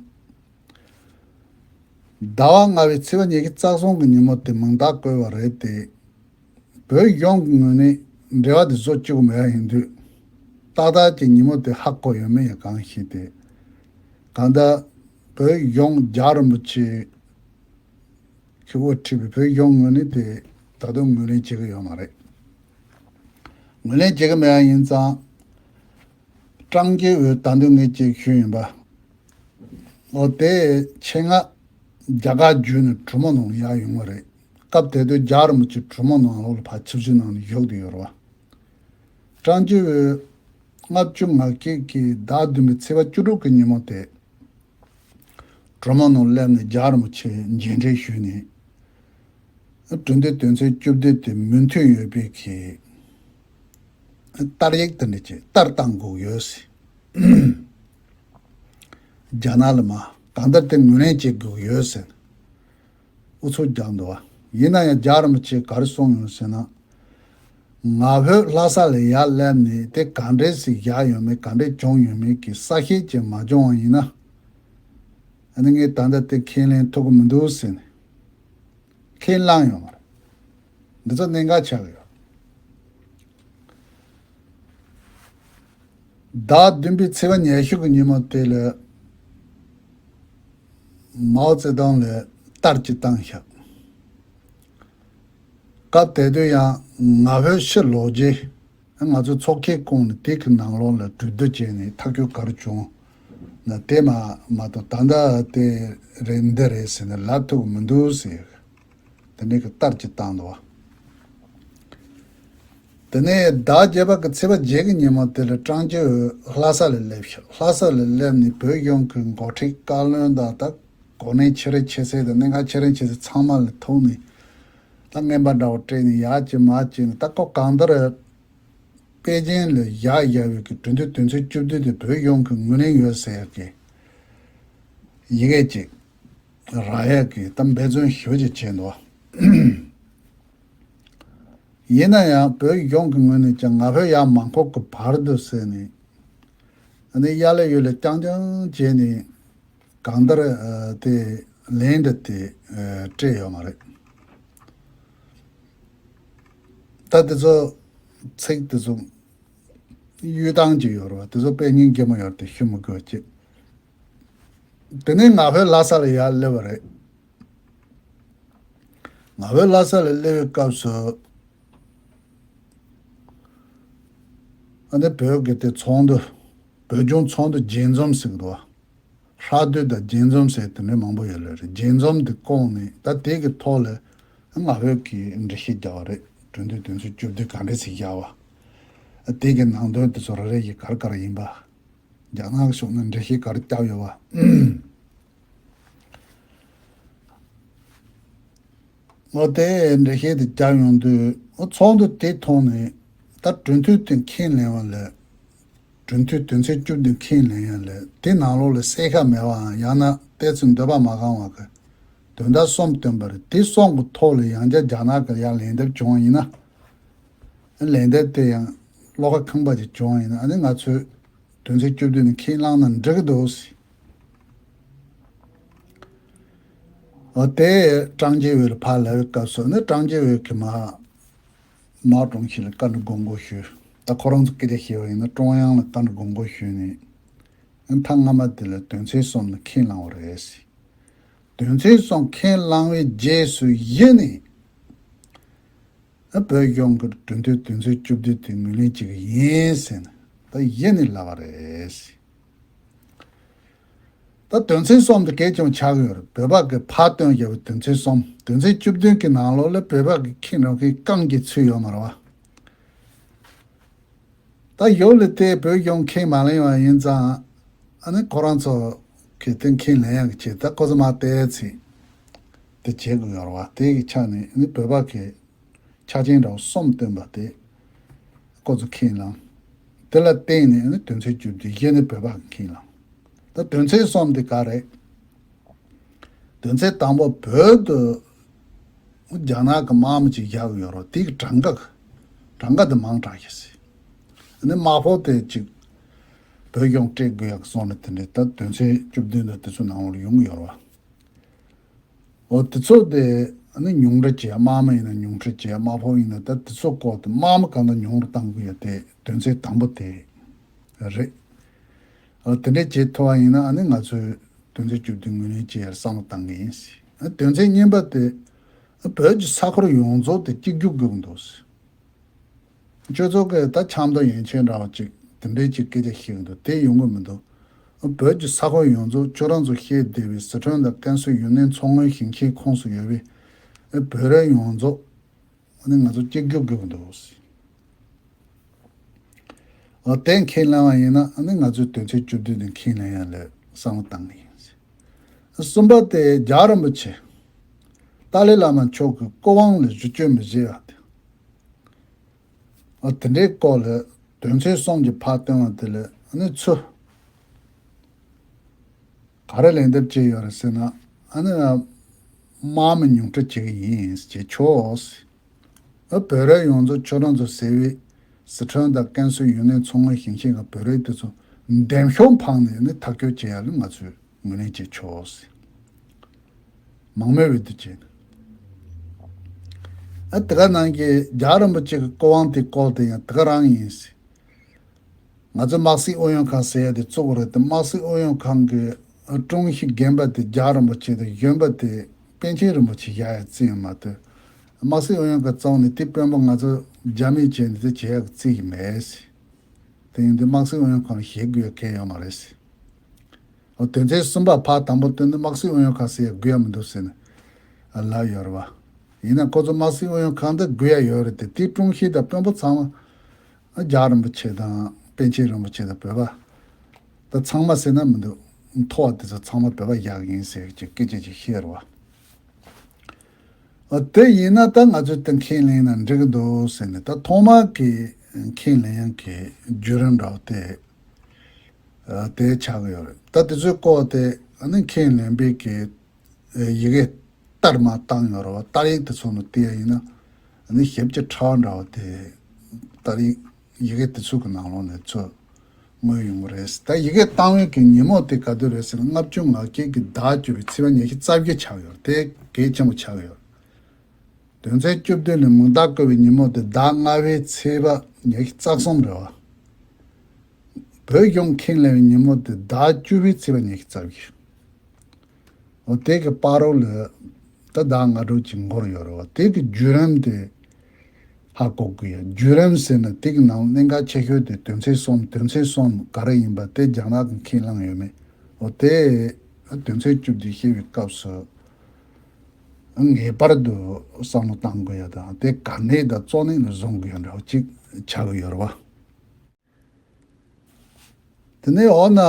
ཟླ་བ་ལྔ་པའི་ཚེས་པ་ཉི་ཤུ་རྩ་གསུམ་གྱི་ཉིན་མོ་དེ་མིང་རྟགས་བཀོད་པ་རེད་དེ། བོད་གཞུང་གི་ངོས་ནས་འབྲེལ་བ་དེ་བཟོ་བཅུག་གི་མེད་པ་ཡིན་དུས། ཏག་ཏག་ཅིག་ཉིན་མོ་དེ་ཧ་གོ་ཡོད་མེད་ཡང་གང་ཤེས་ཏེ། གང་ལྟར་བོད་གཞུང་རྒྱལ་བ་རིན་པོ་ཆེ་གི་དབུ་ཁྲིད་པའི་བོད་གཞུང་ངོས་ནས་དེ་ད་དུང་ངོས་ལེན་བྱེད་ཀྱི་ཡོད་མ་རེད། ངོས་ལེན་བྱེད་ཀྱི་མེད་པ་ཡིན་ཙང་། ཀྲང་ཅིན་ཝུའུ་ད་དུང་ངས་ཅིག་ཞུས་ཡིན་པ། འོ་དེ་ཆེད་མངགས་རྒྱ་གར་བརྒྱུད་ནས་གྲོས་མོལ་གནང་ཡག་ཡོང་བ་རེད། སྐབས་དེ་དུས་རྒྱལ་བ་རིན་པོ་ཆེ་གྲོས་མོལ་གནང་ལོག་ལ་ཕར་ཆིབས་བསྒྱུར་གནང་ནས་བཞུགས་བསྡད་ཡོད་རེད་བ། ཀྲང་ཅིན་ཝུའུ་ལྔ་བཅུ་ང་བརྒྱད་ཀྱི་ཟླ་བདུན་པའི་ཚེས་པ་བཅུ་དྲུག་གི་ཉིན་མོ་དེ། གྲོས་མོལ་ནང་སླེབས་ནས་རྒྱལ་བ་རིན་པོ་ཆེ་མཇལ་འཕྲད་ཞུས་ནས། གྲོས་མཐུན་དོན་ཚན་བཅུ་བདུན་དེ་མོས་མཐུན་ཡོད་པའི་གི་ལྟར་ཡིག་དེ་འདྲ་ཅིག་ལྟར་བཏང་དགོས་ཡོད་ཟེར། རྒྱ་ནག་ལ་མ་གང་ལྟར་དེ་ངོས་ལེན་བྱེད་དགོས་ཡོད་ཟེར། ཨུ་ཚུགས་རྒྱག་འདུག་བ། ཡིན་ན་ཡང་རྒྱལ་བ་རིན་པོ་ཆེས་ག་རེ་གསུངས་ཡོད་ཟེར་ན། ང་ཕོད་ལྷ་ས་ལ་ཡར་སླེབས་ནས་དེ་ག་འདྲས་ཞིག་བཞག་ཡོད་མེད་ག་འདྲས་བྱུང་ཡོད་མེད་ཀྱི་གསལ་བཤད་ཅིག་མ་བྱུང་བ་ཡིན་ན། ཨ་ནི་ངས་ད་ལྟ་དེ་ཁས་ལེན་ཐུབ་ཀྱི་མི་འདུག་ཟེར་ནས། ཁས་བླངས་ཡོད་མ་རེད། འདི་ཚོ་གནད་འགག་ཆགས་ཀྱི་ཡོད། ཟླ་བདུན་པའི་ཚེས་པ་ཉི་ཤུ་གི་ཉིན་མོ་དེ་ལ་མའོ་ཙེ་ཏུང་ལ་གཏེར་གཅིག་བཏང་ཤག་སྐབས་དེ་དུས་ཡང་ང་ཕོད་ཕྱིར་ལོག་རྗེས། ང་ཚོའི་ཚོགས་ཁའི་ཁོངས་ནས་དེ་གི་ནང་ལོགས་ལ་གྲོས་བསྡུར་བྱས་ནས་ཐག་གཅོད་ག་རེ་བྱུང་ན་དེ་མ་མ་གཏོགས་ད་ལྟ་དེ་རེད་འདི་རེད་ཟེར་ནས་ལབ་ཐུབ་ཀྱི་མི་འདུག་ཟེར། དེ་འདྲའི་གི་གཏེར་གཅིག་བཏང་འདུག་བ། དེ་ནས་ཟླ་བརྒྱད་པ་གི་ཚེས་པ་བརྒྱད་ཀྱི་ཉིན་མོ་དེ་ལ་ཀྲང་ཅིན་ཝུའུ་ལྷ་ས་ལ་སླེབས་ཤག་ལྷ་ས་ལ་སླེབས་ནས་བོད་གཞུང་གི་འགོ་ཁྲིད་བཀའ་བློན་དང་ད་གོ་གནས་ཆེ་རིང་ཆེ་ཤོས་དང་གནད་འགག་ཆེ་རིང་ཆེ་ཤོས་ཚང་མ་ལ་ཐུག་ནས་ད་རྔན་པ་འདྲ་བོ་སྤྲད་ནས་ཡར་གྱི་མར་གྱི་ནས་ད་ཁོ་གང་ལྟར་པེ་ཅིན་ལ་བཞག་བཞག་པའི་གི་གྲོས་མཐུན་དོན་ཚན་བཅུ་བདུན་དེ་བོད་གཞུང་གི་ངོས་ལེན་ཡོད་ཟེར་ཡག་གི་ཡི་གེ་ཅིག་རག་ཡག་གི་ད་འབད་བརྩོན་ཞེ་པོ་ཅིག་བྱས་འདུག་ཡིན་ན་ཡང་བོད་གཞུང་གི་ངོས་ནས་ཀྱང་ང་ཕོད་ཡར་མ་འཁོར་གི་བར་དུ་ཟེར་ནས་ཨ་ནི་གཡར་ལེ་གཡུར་ལེ་རྐྱང་རྐྱང་བྱས་ནས་གང་ལྟར་ཨ་དེ་ལན་འདྲ་དེ་ཨ་སྤྲད་ཡོད་མ་རེད། ད་དེ་ཚོ་ཚིག་དེ་ཚོ་གཡུལ་སྟངས་ཅིག་ཡོད་རེད་བ། དེ་ཚོ་དཔེ་སྙིང་རྗེ་མོ་ཡོད་རེད་དེ་ཞུ་མི་དགོས་ཅེས། དེ་ནས་ང་ཕོད་ལྷ་ས་ལ་ཡར་སླེབས་པ་རེད། ང་ཕོད་ལྷ་ས་ལ་སླེབས་པའི་སྐབས་སུ་ཨ་ནི་བོད་ཀྱི་དེ་ཚོགས་འདུ་བོད་ལྗོངས་ཚོགས་འདུ་རྒྱས་འཛོམས་ཟེར་གི་འདུག་བ། ཧྲག་བསྡུས་དང་རྒྱས་འཛོམས་ཟེར་དེ་འདྲའི་མང་པོ་ཡོད་ལ་རེད། རྒྱས་འཛོམས་དེ་བསྐོངས་ནས་ད་དེ་གི་ཐོག་ལ་ང་ཕོད་ཀྱིས་འགྲེལ་བཤད་རྒྱག་པ་རེད། གྲོས་མཐུན་དོན་ཚན་བཅུ་བདུན་ག་འདྲས་ཞིག་བཞག་པ། དེ་གི་ནང་དོན་དེ་ཚོ་རེ་རེ་བཞིན་ག་རེ་ག་རེ་ཡིན་པ། རྒྱ་ནག་གི་ཕྱོགས་ནས་འགྲེལ་བཤད་ག་རེ་བརྒྱབ་ཡོད་པ། འོ་དེ་འགྲེལ་བཤད་དེ་བརྒྱབ་ཡོང་དུས་འོ་ཚོགས་འདུ་དེ་ཐོག་ནས་ད་གྲོས་མཐུན་དེ་ཁས་ལེན་པ་ལས་གྲོས་མཐུན་དོན་ཚན་བཅུ་བདུན་ཁས་ལེན་ཡ་ལས་དེ་ནང་ལོགས་ལ་གསལ་ཁ་མེད་པའམ་ཡང་ན་ཏོག་ཙམ་འདོད་པ་མ་ཁེངས་པ་གི་དོན་དག་གསུམ་བཏོན་པ་རེད། དེ་གསུམ་གི་ཐོག་ལ་ཡང་བསྐྱར་རྒྱ་ནག་གི་ཡར་ལན་འདེབས་བྱུང་བ་ཡིན་ན། ལན་འདེབས་དེ་ཡང་བློ་ཁ་ཁེངས་པ་ཅིག་བྱུང་བ་ཡིན་ན་ཨ་ནི་ང་ཚོས་དོན་ཚན་བཅུ་བདུན་ནི་ཁས་བླངས་ན་འགྲིག་གི་འདུག་ཟེར། འོ་དེ་ཀྲང་ཅིན་ཝུའུ་ལ་ཕར་ལབ་པའི་སྐབས་སུ་ནི་ཀྲང་ཅིན་ཝུའུ་གིས་མར་མའོ་ཀྲུའུ་ཞི་ལ་བཀའ་འདྲི་དགོངས་སྐོར་ཞུས། ད་ཁོ་རང་ཚོ་སྐད་ཆ་བཤད་པ་ཡིན་ན་ཀྲུང་དབྱང་ལ་བཀའ་འདྲི་དགོངས་སྐོར་ཞུས་ནས་ཨ་ནི་ཐེངས་སྔ་མ་དེ་ལ་དོན་ཚན་གསུམ་ནི་ཁས་བླངས་པ་རེད་ཟེར། དོན་ཚན་གསུམ་ཁས་བླངས་པའི་རྗེས་སུ་གཞི་ནས་ཨ་བོད་གཞུང་གི་གྲོས་མཐུན་དོན་ཚན་བཅུ་བདུན་དེ་ངོས་ལེན་བྱེད་ཀྱི་ཡིན་ཟེར་ནས་ད་གཞི་ནས་ལབ་པ་རེད་ཟེར། ད་དོན་ཚན་གསུམ་དེ་གལ་ཆེན་པོ་ཆགས་ཀྱི་ཡོད་རེད། བོད་པ་གིས་ཕར་བཏོན་བཞག་པའི་དོན་ཚན་གསུམ། དོན་ཚན་བཅུ་བདུན་གྱི་ནང་ལོགས་ལ་བོད་པ་གིས་ཁེངས་རུང་ཁེངས་རྐང་གཅིག་ཚུད་ཡོད་མ་རེད་བ། ད་གཞུག་ལ་དེ་བོད་གཞུང་ཁས་མ་ལེན་པ་ཡིན་ཙང་ཨ་ནི་ཁོ་རང་ཚོ་གིས་དེ་ཁས་ལེན་ཡག་གི་ཆེད་ད་ཁོ་ཚོ་མར་བལྟས་ཚེ་དེ་བྱེད་དགོས་ཡོད་རེད་བ། དེ་གི་ཆ་ནས་ཨ་ནི་བོད་པ་གིས་ཆ་རྐྱེན་འདྲ་བོ་གསུམ་བཏོན་པ་དེ་ཁོ་ཚོ་ཁས་བླངས། དེ་ལ་བརྟེན་ནས་ཨ་ནི་དོན་ཚན་བཅུ་བདུན་གཞི་ནས་བོད་པ་གིས་ཁས་བླངས། ད་དོན་ཚན་གསུམ་དེ་ག་རེད། དོན་ཚན་དང་པོ་བོད་དུ་རྒྱ་ནག་གི་དམག་མི་ཅིག་བཞག་ཡོད་རེད། དེ་གི་གྲངས་ཀ་གྲངས་ཀ་དེ་མང་དྲགས་ཤག་ཟེར། ཨ་ནི་དམག་དཔུང་དེ་ཅིག་བོད་གཞུང་སྤྲད་དགོས་ཡག་གི་བཟོ་འདྲ་དེ་འདྲ་ད་དོན་ཚན་བཅུ་བདུན་དང་དེ་ཚོའི་ནང་ལ་ཡོང་གི་ཡོད་རེད་བ། འོ་དེ་ཚོ་དེ་ཨ་ནི་ཉུང་འཕྲི་བྱས། དམག་མི་ཡིན་ན་ཉུང་འཕྲི་བྱས། དམག་དཔུང་ཡིན་ན་ད་དེ་ཚོ་སྐོར་དེ་དམག་མི་གང་འདྲ་ཉུང་རུ་གཏང་དགོས་ཡ་དེ་དོན་ཚན་དང་པོ་དེ་རེད། འོ་དེ་འདྲ་བྱེད་ཐུབ་པ་ཡིན་ན་ཨ་ནི་ང་ཚོས་དོན་ཚན་བཅུ་བདུན་ངོས་ལེན་བྱེད་ཡར་བསམ་བློ་བཏང་གི་ཡིན་ཟེར། ཨ་དོན་ཚན་གཉིས་པ་དེ་ཨ་བོད་ཀྱི་ས་ཁུལ་ཡོངས་རྫོགས་དེ་གཅིག་གྱུར་དགོས་ཀྱི་འདུག་ཟེར། ཁྱོད་ཚོ་གིས་ད་ཆབ་མདོ་ཡན་ཆད་འདྲ་བ་ཅིག་དེ་འདྲའི་ཅིག་སྐད་ཆ་བཤད་ཀྱི་འདུག་དེ་ཡོང་གི་མི་འདུག་བོད་ཀྱི་ས་ཁུལ་ཡོངས་རྫོགས་ཁྱོད་རང་ཚོ་བཤད་བསྡད་པའི་སི་ཁྲོན་དང་ཀན་སུའུ་ཡུན་ནན་མཚོ་སྔོན་ཞིང་ཆེན་ཁོངས་སུ་ཡོད་པའི་བོད་རིགས་ཡོངས་རྫོགས་ཨ་ནི་ང་ཚོ་གཅིག་གྱུར་དགོས་ཀྱི་འདུག་འོ་དེ་ཁས་ལེན་པ་ཡིན་ན་ཨ་ནི་ང་ཚོའི་དོན་ཚན་བཅུ་བདུན་དེ་ཁས་ལེན་ཡ་ལ་བསམ་བློ་བཏང་གི་ཡིན། གསུམ་པ་དེ་རྒྱལ་བ་རིན་པོ་ཆེ་ཏཱ་ལའི་བླ་མ་མཆོག་གི་སྐུ་དབང་ལ་བསྒྱུར་བཅོས་མི་བྱེད་པ་དེ། ཨ་དེ་འདྲའི་སྐོར་ལ་དོན་ཚན་གསུམ་གྱི་ཕར་བཏོན་པ་དེ་ལ་ཨ་ནི་ཚུར་ག་རེ་ལན་འདེབས་བྱས་ཡོད་རེད་ཟེར་ན། ཨ་ནི་ དམག་མི་ཉུང་འཕྲི་བྱེད་ཀྱི་ཡིན་ཟེར་བྱས་ཆོག་ཟེར། ཨ་བོད་རིགས་ཡོངས་རྫོགས་ཁྱོད་རང་ཚོ་ཟེར་བའི་སི་ཁྲོན་དང་ཀན་སུའུ་ཡུན་ནན་མཚོ་སྔོན་ཞིང་ཆེན་གྱི་བོད་རིགས་དེ་ཚོ་འདེམས་ཤོག་འཕངས་ནས་ནི་ཐག་གཅོད་བྱེད་ཡ་ལ་ང་ཚོས་ངོས་ལེན་བྱེད་ཆོག་ཟེར། མང་མོས་འོས་བསྡུ་བྱས་ནས། ཨ་དེ་ག་ནང་གི་རྒྱལ་བ་རིན་པོ་ཆེ་གི་སྐུ་དབང་དེ་བསྐོར་དེ་ཡང་དེ་ག་རང་ཡིན་ཟེར། ང་ཚོ་དམག་སྲིད་ཨུ་ཡོན་ཁང་ཟེར་ཡ་དེ་བཙུགས་པ་རེད་དེ། དམག་སྲིད་ཨུ་ཡོན་ཁང་གི་ཀྲུའུ་ཞི་རྒན་པ་དེ་རྒྱལ་བ་རིན་པོ་ཆེ་དང་གཞོན་པ་དེ་པཎ་ཆེན་རིན་པོ་ཆེ་བཞག་ཡ་རྩིས་ཡིན་མ་གཏོགས། དམག་སྲིད་ཨུ་ཡོན་ཁང་བཙུགས་ནས་དེ་དཔོན་པོ་ང་ཚོ་རྒྱ་མིས་བྱས་ནས་དེ་བྱེད་ཡ་གི་རྩིས་ཡིན་མེད་ཟེར། དེ་ཡིན་དུས་དམག་སྲིད་ཨུ་ཡོན་ཁང་ལ་ཞེད་དགོས་ཡ་གང་ཡང་ཡོད་མ་རེད་ཟེར། འོ་དོན་ཚན་གསུམ་པ་ཕར་དང་པོ་བཏོན་ནས་དམག་སྲིད་ཨུ་ཡོན་ཁང་ཟེར་ཡ་དགོས་ཡ་མི་འདུག་ཟེར་ནས་ལབ་ཡོད་རེད་བ། ཡིན་ན་ཁོ་ཚོ་དམག་སྲིད་ཨུ་ཡོན་ཁང་འདི་དགོས་ཡ་ཡོད་རེད་དེ། དེ་ཀྲུའུ་ཞི་དང་དཔོན་པོ་ཚང་མ་རྒྱལ་བ་རིན་པོ་ཆེ་དང་པཎ་ཆེན་རིན་པོ་ཆེ་དང་བོད་པ་ད་ཚང་མ་ཟེར་ན་མི་འདུག་མཐོ་བ་དེ་ཚོ་ཚང་མ་བོད་པ་བཞག་གི་ཡིན་ཟེར་གྱི་སྐད་ཆ་ཅིག་བཤད་རེད་བ། ཨ་དེ་ཡིན་ན་ད་ང་ཚོས་དེ་ཁས་ལེན་ན་འགྲིག་གི་འདུག་ཟེར་ནས། ད་ཐོག་མར་གྱི་ཁས་ལེན་ཡག་གི་བརྒྱུད་རིམ་འདྲ་བོ་དེ་ཨ་དེ་ཆགས་ཀྱི་ཡོད་རེད། ད་དེ་ཚོའི་སྐོར་དེ་ཨ་ནི་ཁས་ལེན་པའི་གི་ཨ་ཡི་གེ་བསྟར་མ་བཏང་ཡོད་རེད་བ། བསྟར་ཡིག་དེ་ཚོ་ནང་བལྟས་ཡ་ཡིན་ན་ཨ་ནི་ཞིབ་ཀྱི་ཕྲ་བ་འདྲ་བོ་དེ་བསྟར་ཡིག་ཡི་གེ་དེ་ཚོ་གི་ནང་ལོགས་ནས་ཚུར་མངོན་ཡོང་གི་རེད། ད་ཡི་གེ་བཏང་བའི་གི་ཉིན་མོ་དེ་ག་དུས་རེད་ཟེར་ན། ལྔ་བཅུ་ང་བརྒྱད་ཀྱི་ཟླ་བཅུ་པའི་ཚེས་པ་ཉི་ཤུ་རྩ་བཞི་ཆགས་ཡོད་རེད། དེ་གལ་ཆེན་པོ་ཆགས་ཡོད་རེད། དོན་ཚན་བཅུ་བདུན་ནས་མིང་རྟགས་བཀོད་པའི་ཉིན་མོ་དེ་ཟླ་ལྔ་པའི་ཚེས་པ་ཉི་ཤུ་རྩ་གསུམ་རེད་བ། བོད་གཞུང་ཁས་ལེན་པའི་ཉིན་མོ་དེ་ཟླ་བཅུ་པའི་ཚེས་པ་ཉི་ཤུ་རྩ་བཞི། འོ་དེ་གི་བར་རོ་ལ་ད་ཟླ་ལྔ་དྲུག་ཅིག་འགོར་ཡོད་རེད་བ། དེ་གི་བརྒྱུད་རིམ་དེ་ཧ་གོ་དགོས་ཡ། བརྒྱུད་རིམ་ཟེར་ན་དེ་གི་ནང་གནད་འགག་ཆེ་ཤོས་དེ་དོན་ཚན་གསུམ། དོན་ཚན་གསུམ་ག་རེ་ཡིན་པ་དེ་རྒྱ་ནག་གིས་ཁས་བླངས་ཡོད་མེད། འོ་དེ་དོན་ཚན་བཅུ་བདུན་བཤད་པའི་སྐབས་སུ་ངེས་པར་དུ་བསམ་བློ་བཏང་དགོས་ཡ་དང་། དེ་གལ་གནད་དང་གཙོ་གནད་ལ་བཟུང་དགོས་ཡ་འདྲ་བོ་ཅིག་ཆགས་ཀྱི་ཡོད་རེད་བ། དེ་ནས་འོ་ན་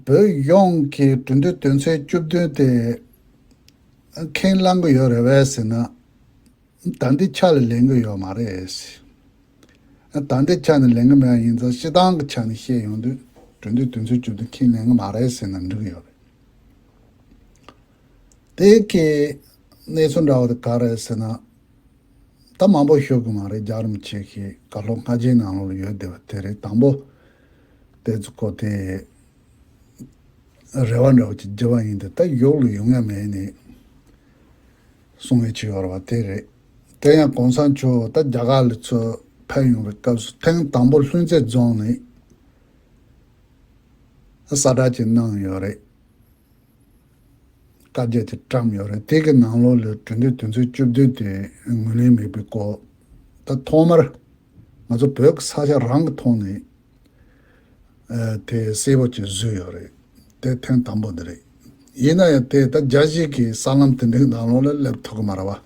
བོད་གཞུང་གི་གྲོས་མཐུན་དོན་ཚན་བཅུ་བདུན་དེ་ཁས་བླངས་གི་ཡོད་རེད་བས་ཟེར་ན། ད་འདི་ཆ་ལ་ལེན་གི་ཡོད་མ་རེད། ད་འདི་ཆ་ནས་ལེན་གི་མེད་པ་ཡིན་ཙང་། སྤྱི་བཏང་གི་ཆ་ནས་བཤད་ཡོང་དུས་གྲོས་མཐུན་དོན་ཚན་བཅུ་བདུན་ཁས་ལེན་གི་མ་རེད་ཟེར་ན་འགྲིག་གི་ཡོད་རེད། དེ་གི་གནས་ཚུལ་འདྲ་བོ་དེ་ག་རེད་ཟེར་ན། ད་མང་པོ་ཤོད་གི་མ་རེད། རྒྱལ་བ་རིན་པོ་ཆེ་གི་བཀའ་སློབ་སྔ་རྗེས་ནང་ལོགས་ལ་ཡོད་བསྡད་པ་དེ་རེད། དང་པོ་དེ་ཚོ་སྐོར་དེ་རེ་བ་འདྲ་བོ་ཅིག་བརྒྱབ་པ་ཡིན་ཏེ། ད་གཞུག་ལ་ཡོང་ཡ་མེད་ནས་གསུང་ཡ་ཅིག་ཡོད་རེད་བ། དེ་རེད། དེ་ཡང་གོང་ས་མཆོག་ད་རྒྱ་གར་ལ་ཚུར་ཕེབས་ཡོང་བའི་སྐབས་སུ་ཐེངས་དང་པོ་ལྷུན་རྩེ་རྫོང་ནས་གསལ་བསྒྲགས་ཅིག་གནང་ཡོད་རེད། བཀའ་རྒྱ་དེ་བཀྲམ་ཡོད་རེད། དེ་གི་ནང་ལོགས་ལ་གྲོས་མཐུན་དོན་ཚན་བཅུ་བདུན་དེ་ངོས་ལེན་མེད་པའི་སྐོར། ད་ཐོག་མར་ང་ཚོ་བོད་ཀྱི་ས་ཆ་རང་གི་ཐོག་ནས་ཨ་དེ་གསལ་པོ་ཅིག་བཟོས་ཡོད་རེད། དེ་ཐེངས་དང་པོ་དེ་རེད། ཡིན་ན་ཡང་དེ་ད་རྒྱལ་སྤྱི་གི་གསར་ལམ་དེ་འདྲའི་ནང་ལོགས་ལ་སླེབས་ཐུབ་ཀྱི་མ་རེད་བ།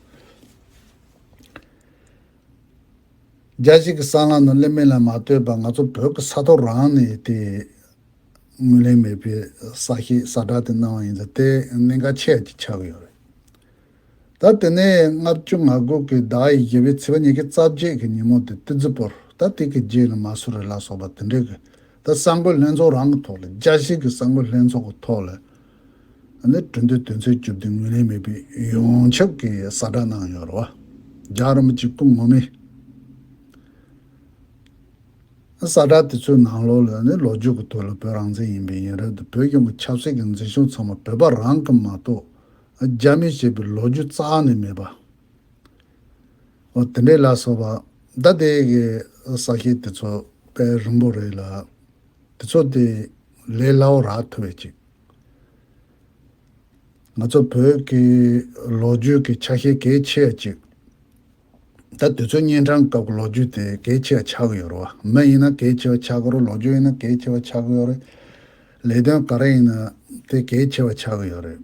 རྒྱལ་སྤྱི་གི་གསར་ལམ་ནང་སླེབས་མིན་ལ་མ་ལྟོས་པར་ང་ཚོ་བོད་ཀྱི་ས་ཐོག་རང་ནས་དེ་ངོས་ལེན་མེད་པའི་གསལ་བཤད་གསལ་བསྒྲགས་དེ་གནང་བ་ཡིན་ཙང་། དེ་གནད་འགག་ཆེ་ཡ་ཅིག་ཆགས་ཀྱི་ཡོད་རེད། ད་དེ་ནས་ལྔ་བཅུ་ང་དགུ་གི་ཟླ་བཞི་པའི་ཚེས་པ་ཉི་ཤུ་རྩ་བརྒྱད་ཀྱི་ཉིན་མོ་དེ་ཏི་ཛི་པུར། ད་དེ་གི་རྗེས་ལ་མ་སུ་རི་ལ་སོགས་པ་དེ་འདྲའི་གི་ད་གསར་འགོད་ལྷན་ཚོགས་རང་གི་ཐོག་ལ། རྒྱལ་སྤྱི་གི་གསར་འགོད་ལྷན་ཚོགས་ཀྱི་ཐོག་ལ་ཨ་ནི་གྲོས་མཐུན་དོན་ཚན་བཅུ་བདུན་ངོས་ལེན་མེད་པའི་ཡོངས་ཁྱབ་ཀྱི་གསལ་བསྒྲགས་གནང་ཡོད་རེད་བ། རྒྱལ་བ་རིན་པོ་ཆེ་སྐུ་ངོ་མས་གསལ་བསྒྲགས་དེ་ཚོའི་ནང་ལོགས་ལ་ནི་ལོ་རྒྱུས་ཀྱི་ཐོག་ལ་བོད་རང་བཙན་ཡིན་པའི་ཡིན་རབས་དང་། བོད་གཞུང་གི་ཆབ་སྲིད་ཀྱི་འཛིན་སྐྱོང་ཚང་མ་བོད་པ་རང་གི་མ་གཏོགས་རྒྱ་མིས་བྱས་པའི་ལོ་རྒྱུས་རྩ་ནས་མེད་པ། འོ་དེ་འདྲའི་ལ་སོགས་པ། ད་དེ་གི་གསལ་བཤད་དེ་ཚོ་དཔེ་རིང་པོ་རེད་ལ། དེ་ཚོ་དེ་ལས་སླ་བོ་རག་ཐུབ་པའི་ཅིག་ང་ཚོ་བོད་ཀྱི་ལོ་རྒྱུས་ཀྱི་ཆ་ཤས་གལ་ཆེ་བ་ཅིག་ད་དུས་ཚོད་གཉན་འཕྲང་སྐབས་ཀྱི་ལོ་རྒྱུས་དེ་གལ་ཆེ་བ་ཆགས་ཀྱི་ཡོད་རེད་བ། མི་ཡིན་ན་གལ་ཆེ་བ་ཆགས་ཀྱི་རེད། ལོ་རྒྱུས་ཡིན་ན་གལ་ཆེ་བ་ཆགས་ཀྱི་ཡོད་རེད། ལས་དོན་ག་རེ་ཡིན་ན་དེ་གལ་ཆེ་བ་ཆགས་ཀྱི་ཡོད་རེད།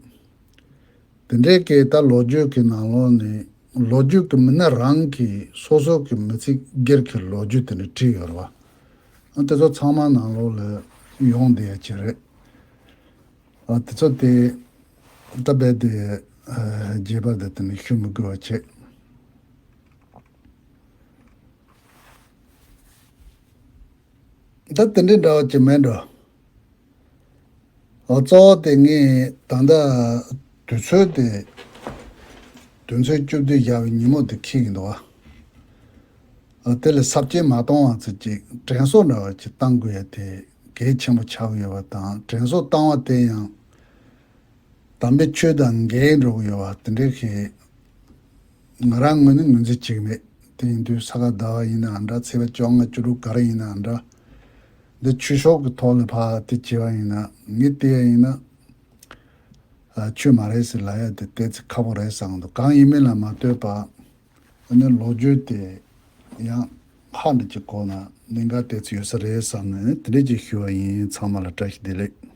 དེ་འདྲའི་གི་ད་ལོ་རྒྱུས་ཀྱི་ནང་ལོགས་ནས་ལོ་རྒྱུས་ཀྱི་མི་སྣ་རང་གིས་སོ་སོ་གི་མི་ཚེ་སྒེར་གྱི་ལོ་རྒྱུས་དེ་འདྲ་བྲིས་ཡོད་རེད་བ། ཨ་དེ་ཚོ་ཚང་མ་ནང་ལོགས་ལ་ཡོང་བསྡད་ཡ་ཅིག་རེད། ཨ་དེ་ཚོ་དེ་ད་རྦད་དེ་ཨ་རྒྱས་པ་དེ་དེ་ནས་ཞུ་མི་དགོས་པ་བྱས། ད་དེ་འདྲའི་འདྲ་བ་ཅིག་མེད་འགྲོ། ཨ་གཙོ་བོ་དེ་ངས་ད་ལྟ་དུས་ཚོད་དེ་ དུས་ཚོད་བཅུ་བདུན་བཞག་པའི་ཉིན་མོ་དེ་འཁེལ་གྱི་འདུག་བ། ཨ་དེ་ལ་ས་བཅད་མ་གཏོང་བ་ཚོ་ཅིག་དྲན་གསོ་འདྲ་བ་ཅིག་བཏང་དགོས་ཡ་དེ་གལ་ཆེན་པོ་ཆགས་ཡོད་པ་དང་། དྲན་གསོ་བཏང་བ་དེ་ཡང་དམ་པའི་ཆོས་དང་འགལ་འགྲོ་གི་ཡོད་པ་དེ་འདྲའི་ཞིག་ང་རང་ངོས་ནས་ངོས་འཛིན་བྱེད་ཀྱི་མེད། དེ་ཡིན་དུས་ས་ག་ཟླ་བ་ཡིན་ནའང་འདྲ། ཚེས་པ་བཅོ་ལྔ་བཅུ་དྲུག་ག་རེ་ཡིན་ནའང་འདྲ། འདི་ཆོས་ཕྱོགས་ཀྱི་ཐོག་ལ་ཕར་དེ་བྱས་པ་ཡིན་ན། ངས་བལྟས་པ་ཡིན་ན། ཨ་ཆོས་མ་རེད་ཟེར་ལབ་ཡ་དེ་ཏོག་ཙམ་ཁག་པོ་རེད་བསམ་གྱི་འདུག་གང་ཡིན་མིན་ལ་མ་ལྟོས་པར། ཨ་ནི་ལོ་རྒྱུས་དེ་ཡང་ཧ་འདྲ་ཅིག་གོ་ན་གནད་འགག་ཏོག་ཙམ་ཡོད་ས་རེད་བསམ་ནས་དེ་འདྲ་ཅིག་ཞུ་བ་ཡིན། ཚང་མ་ལ་བཀྲ་ཤིས་བདེ་ལེགས།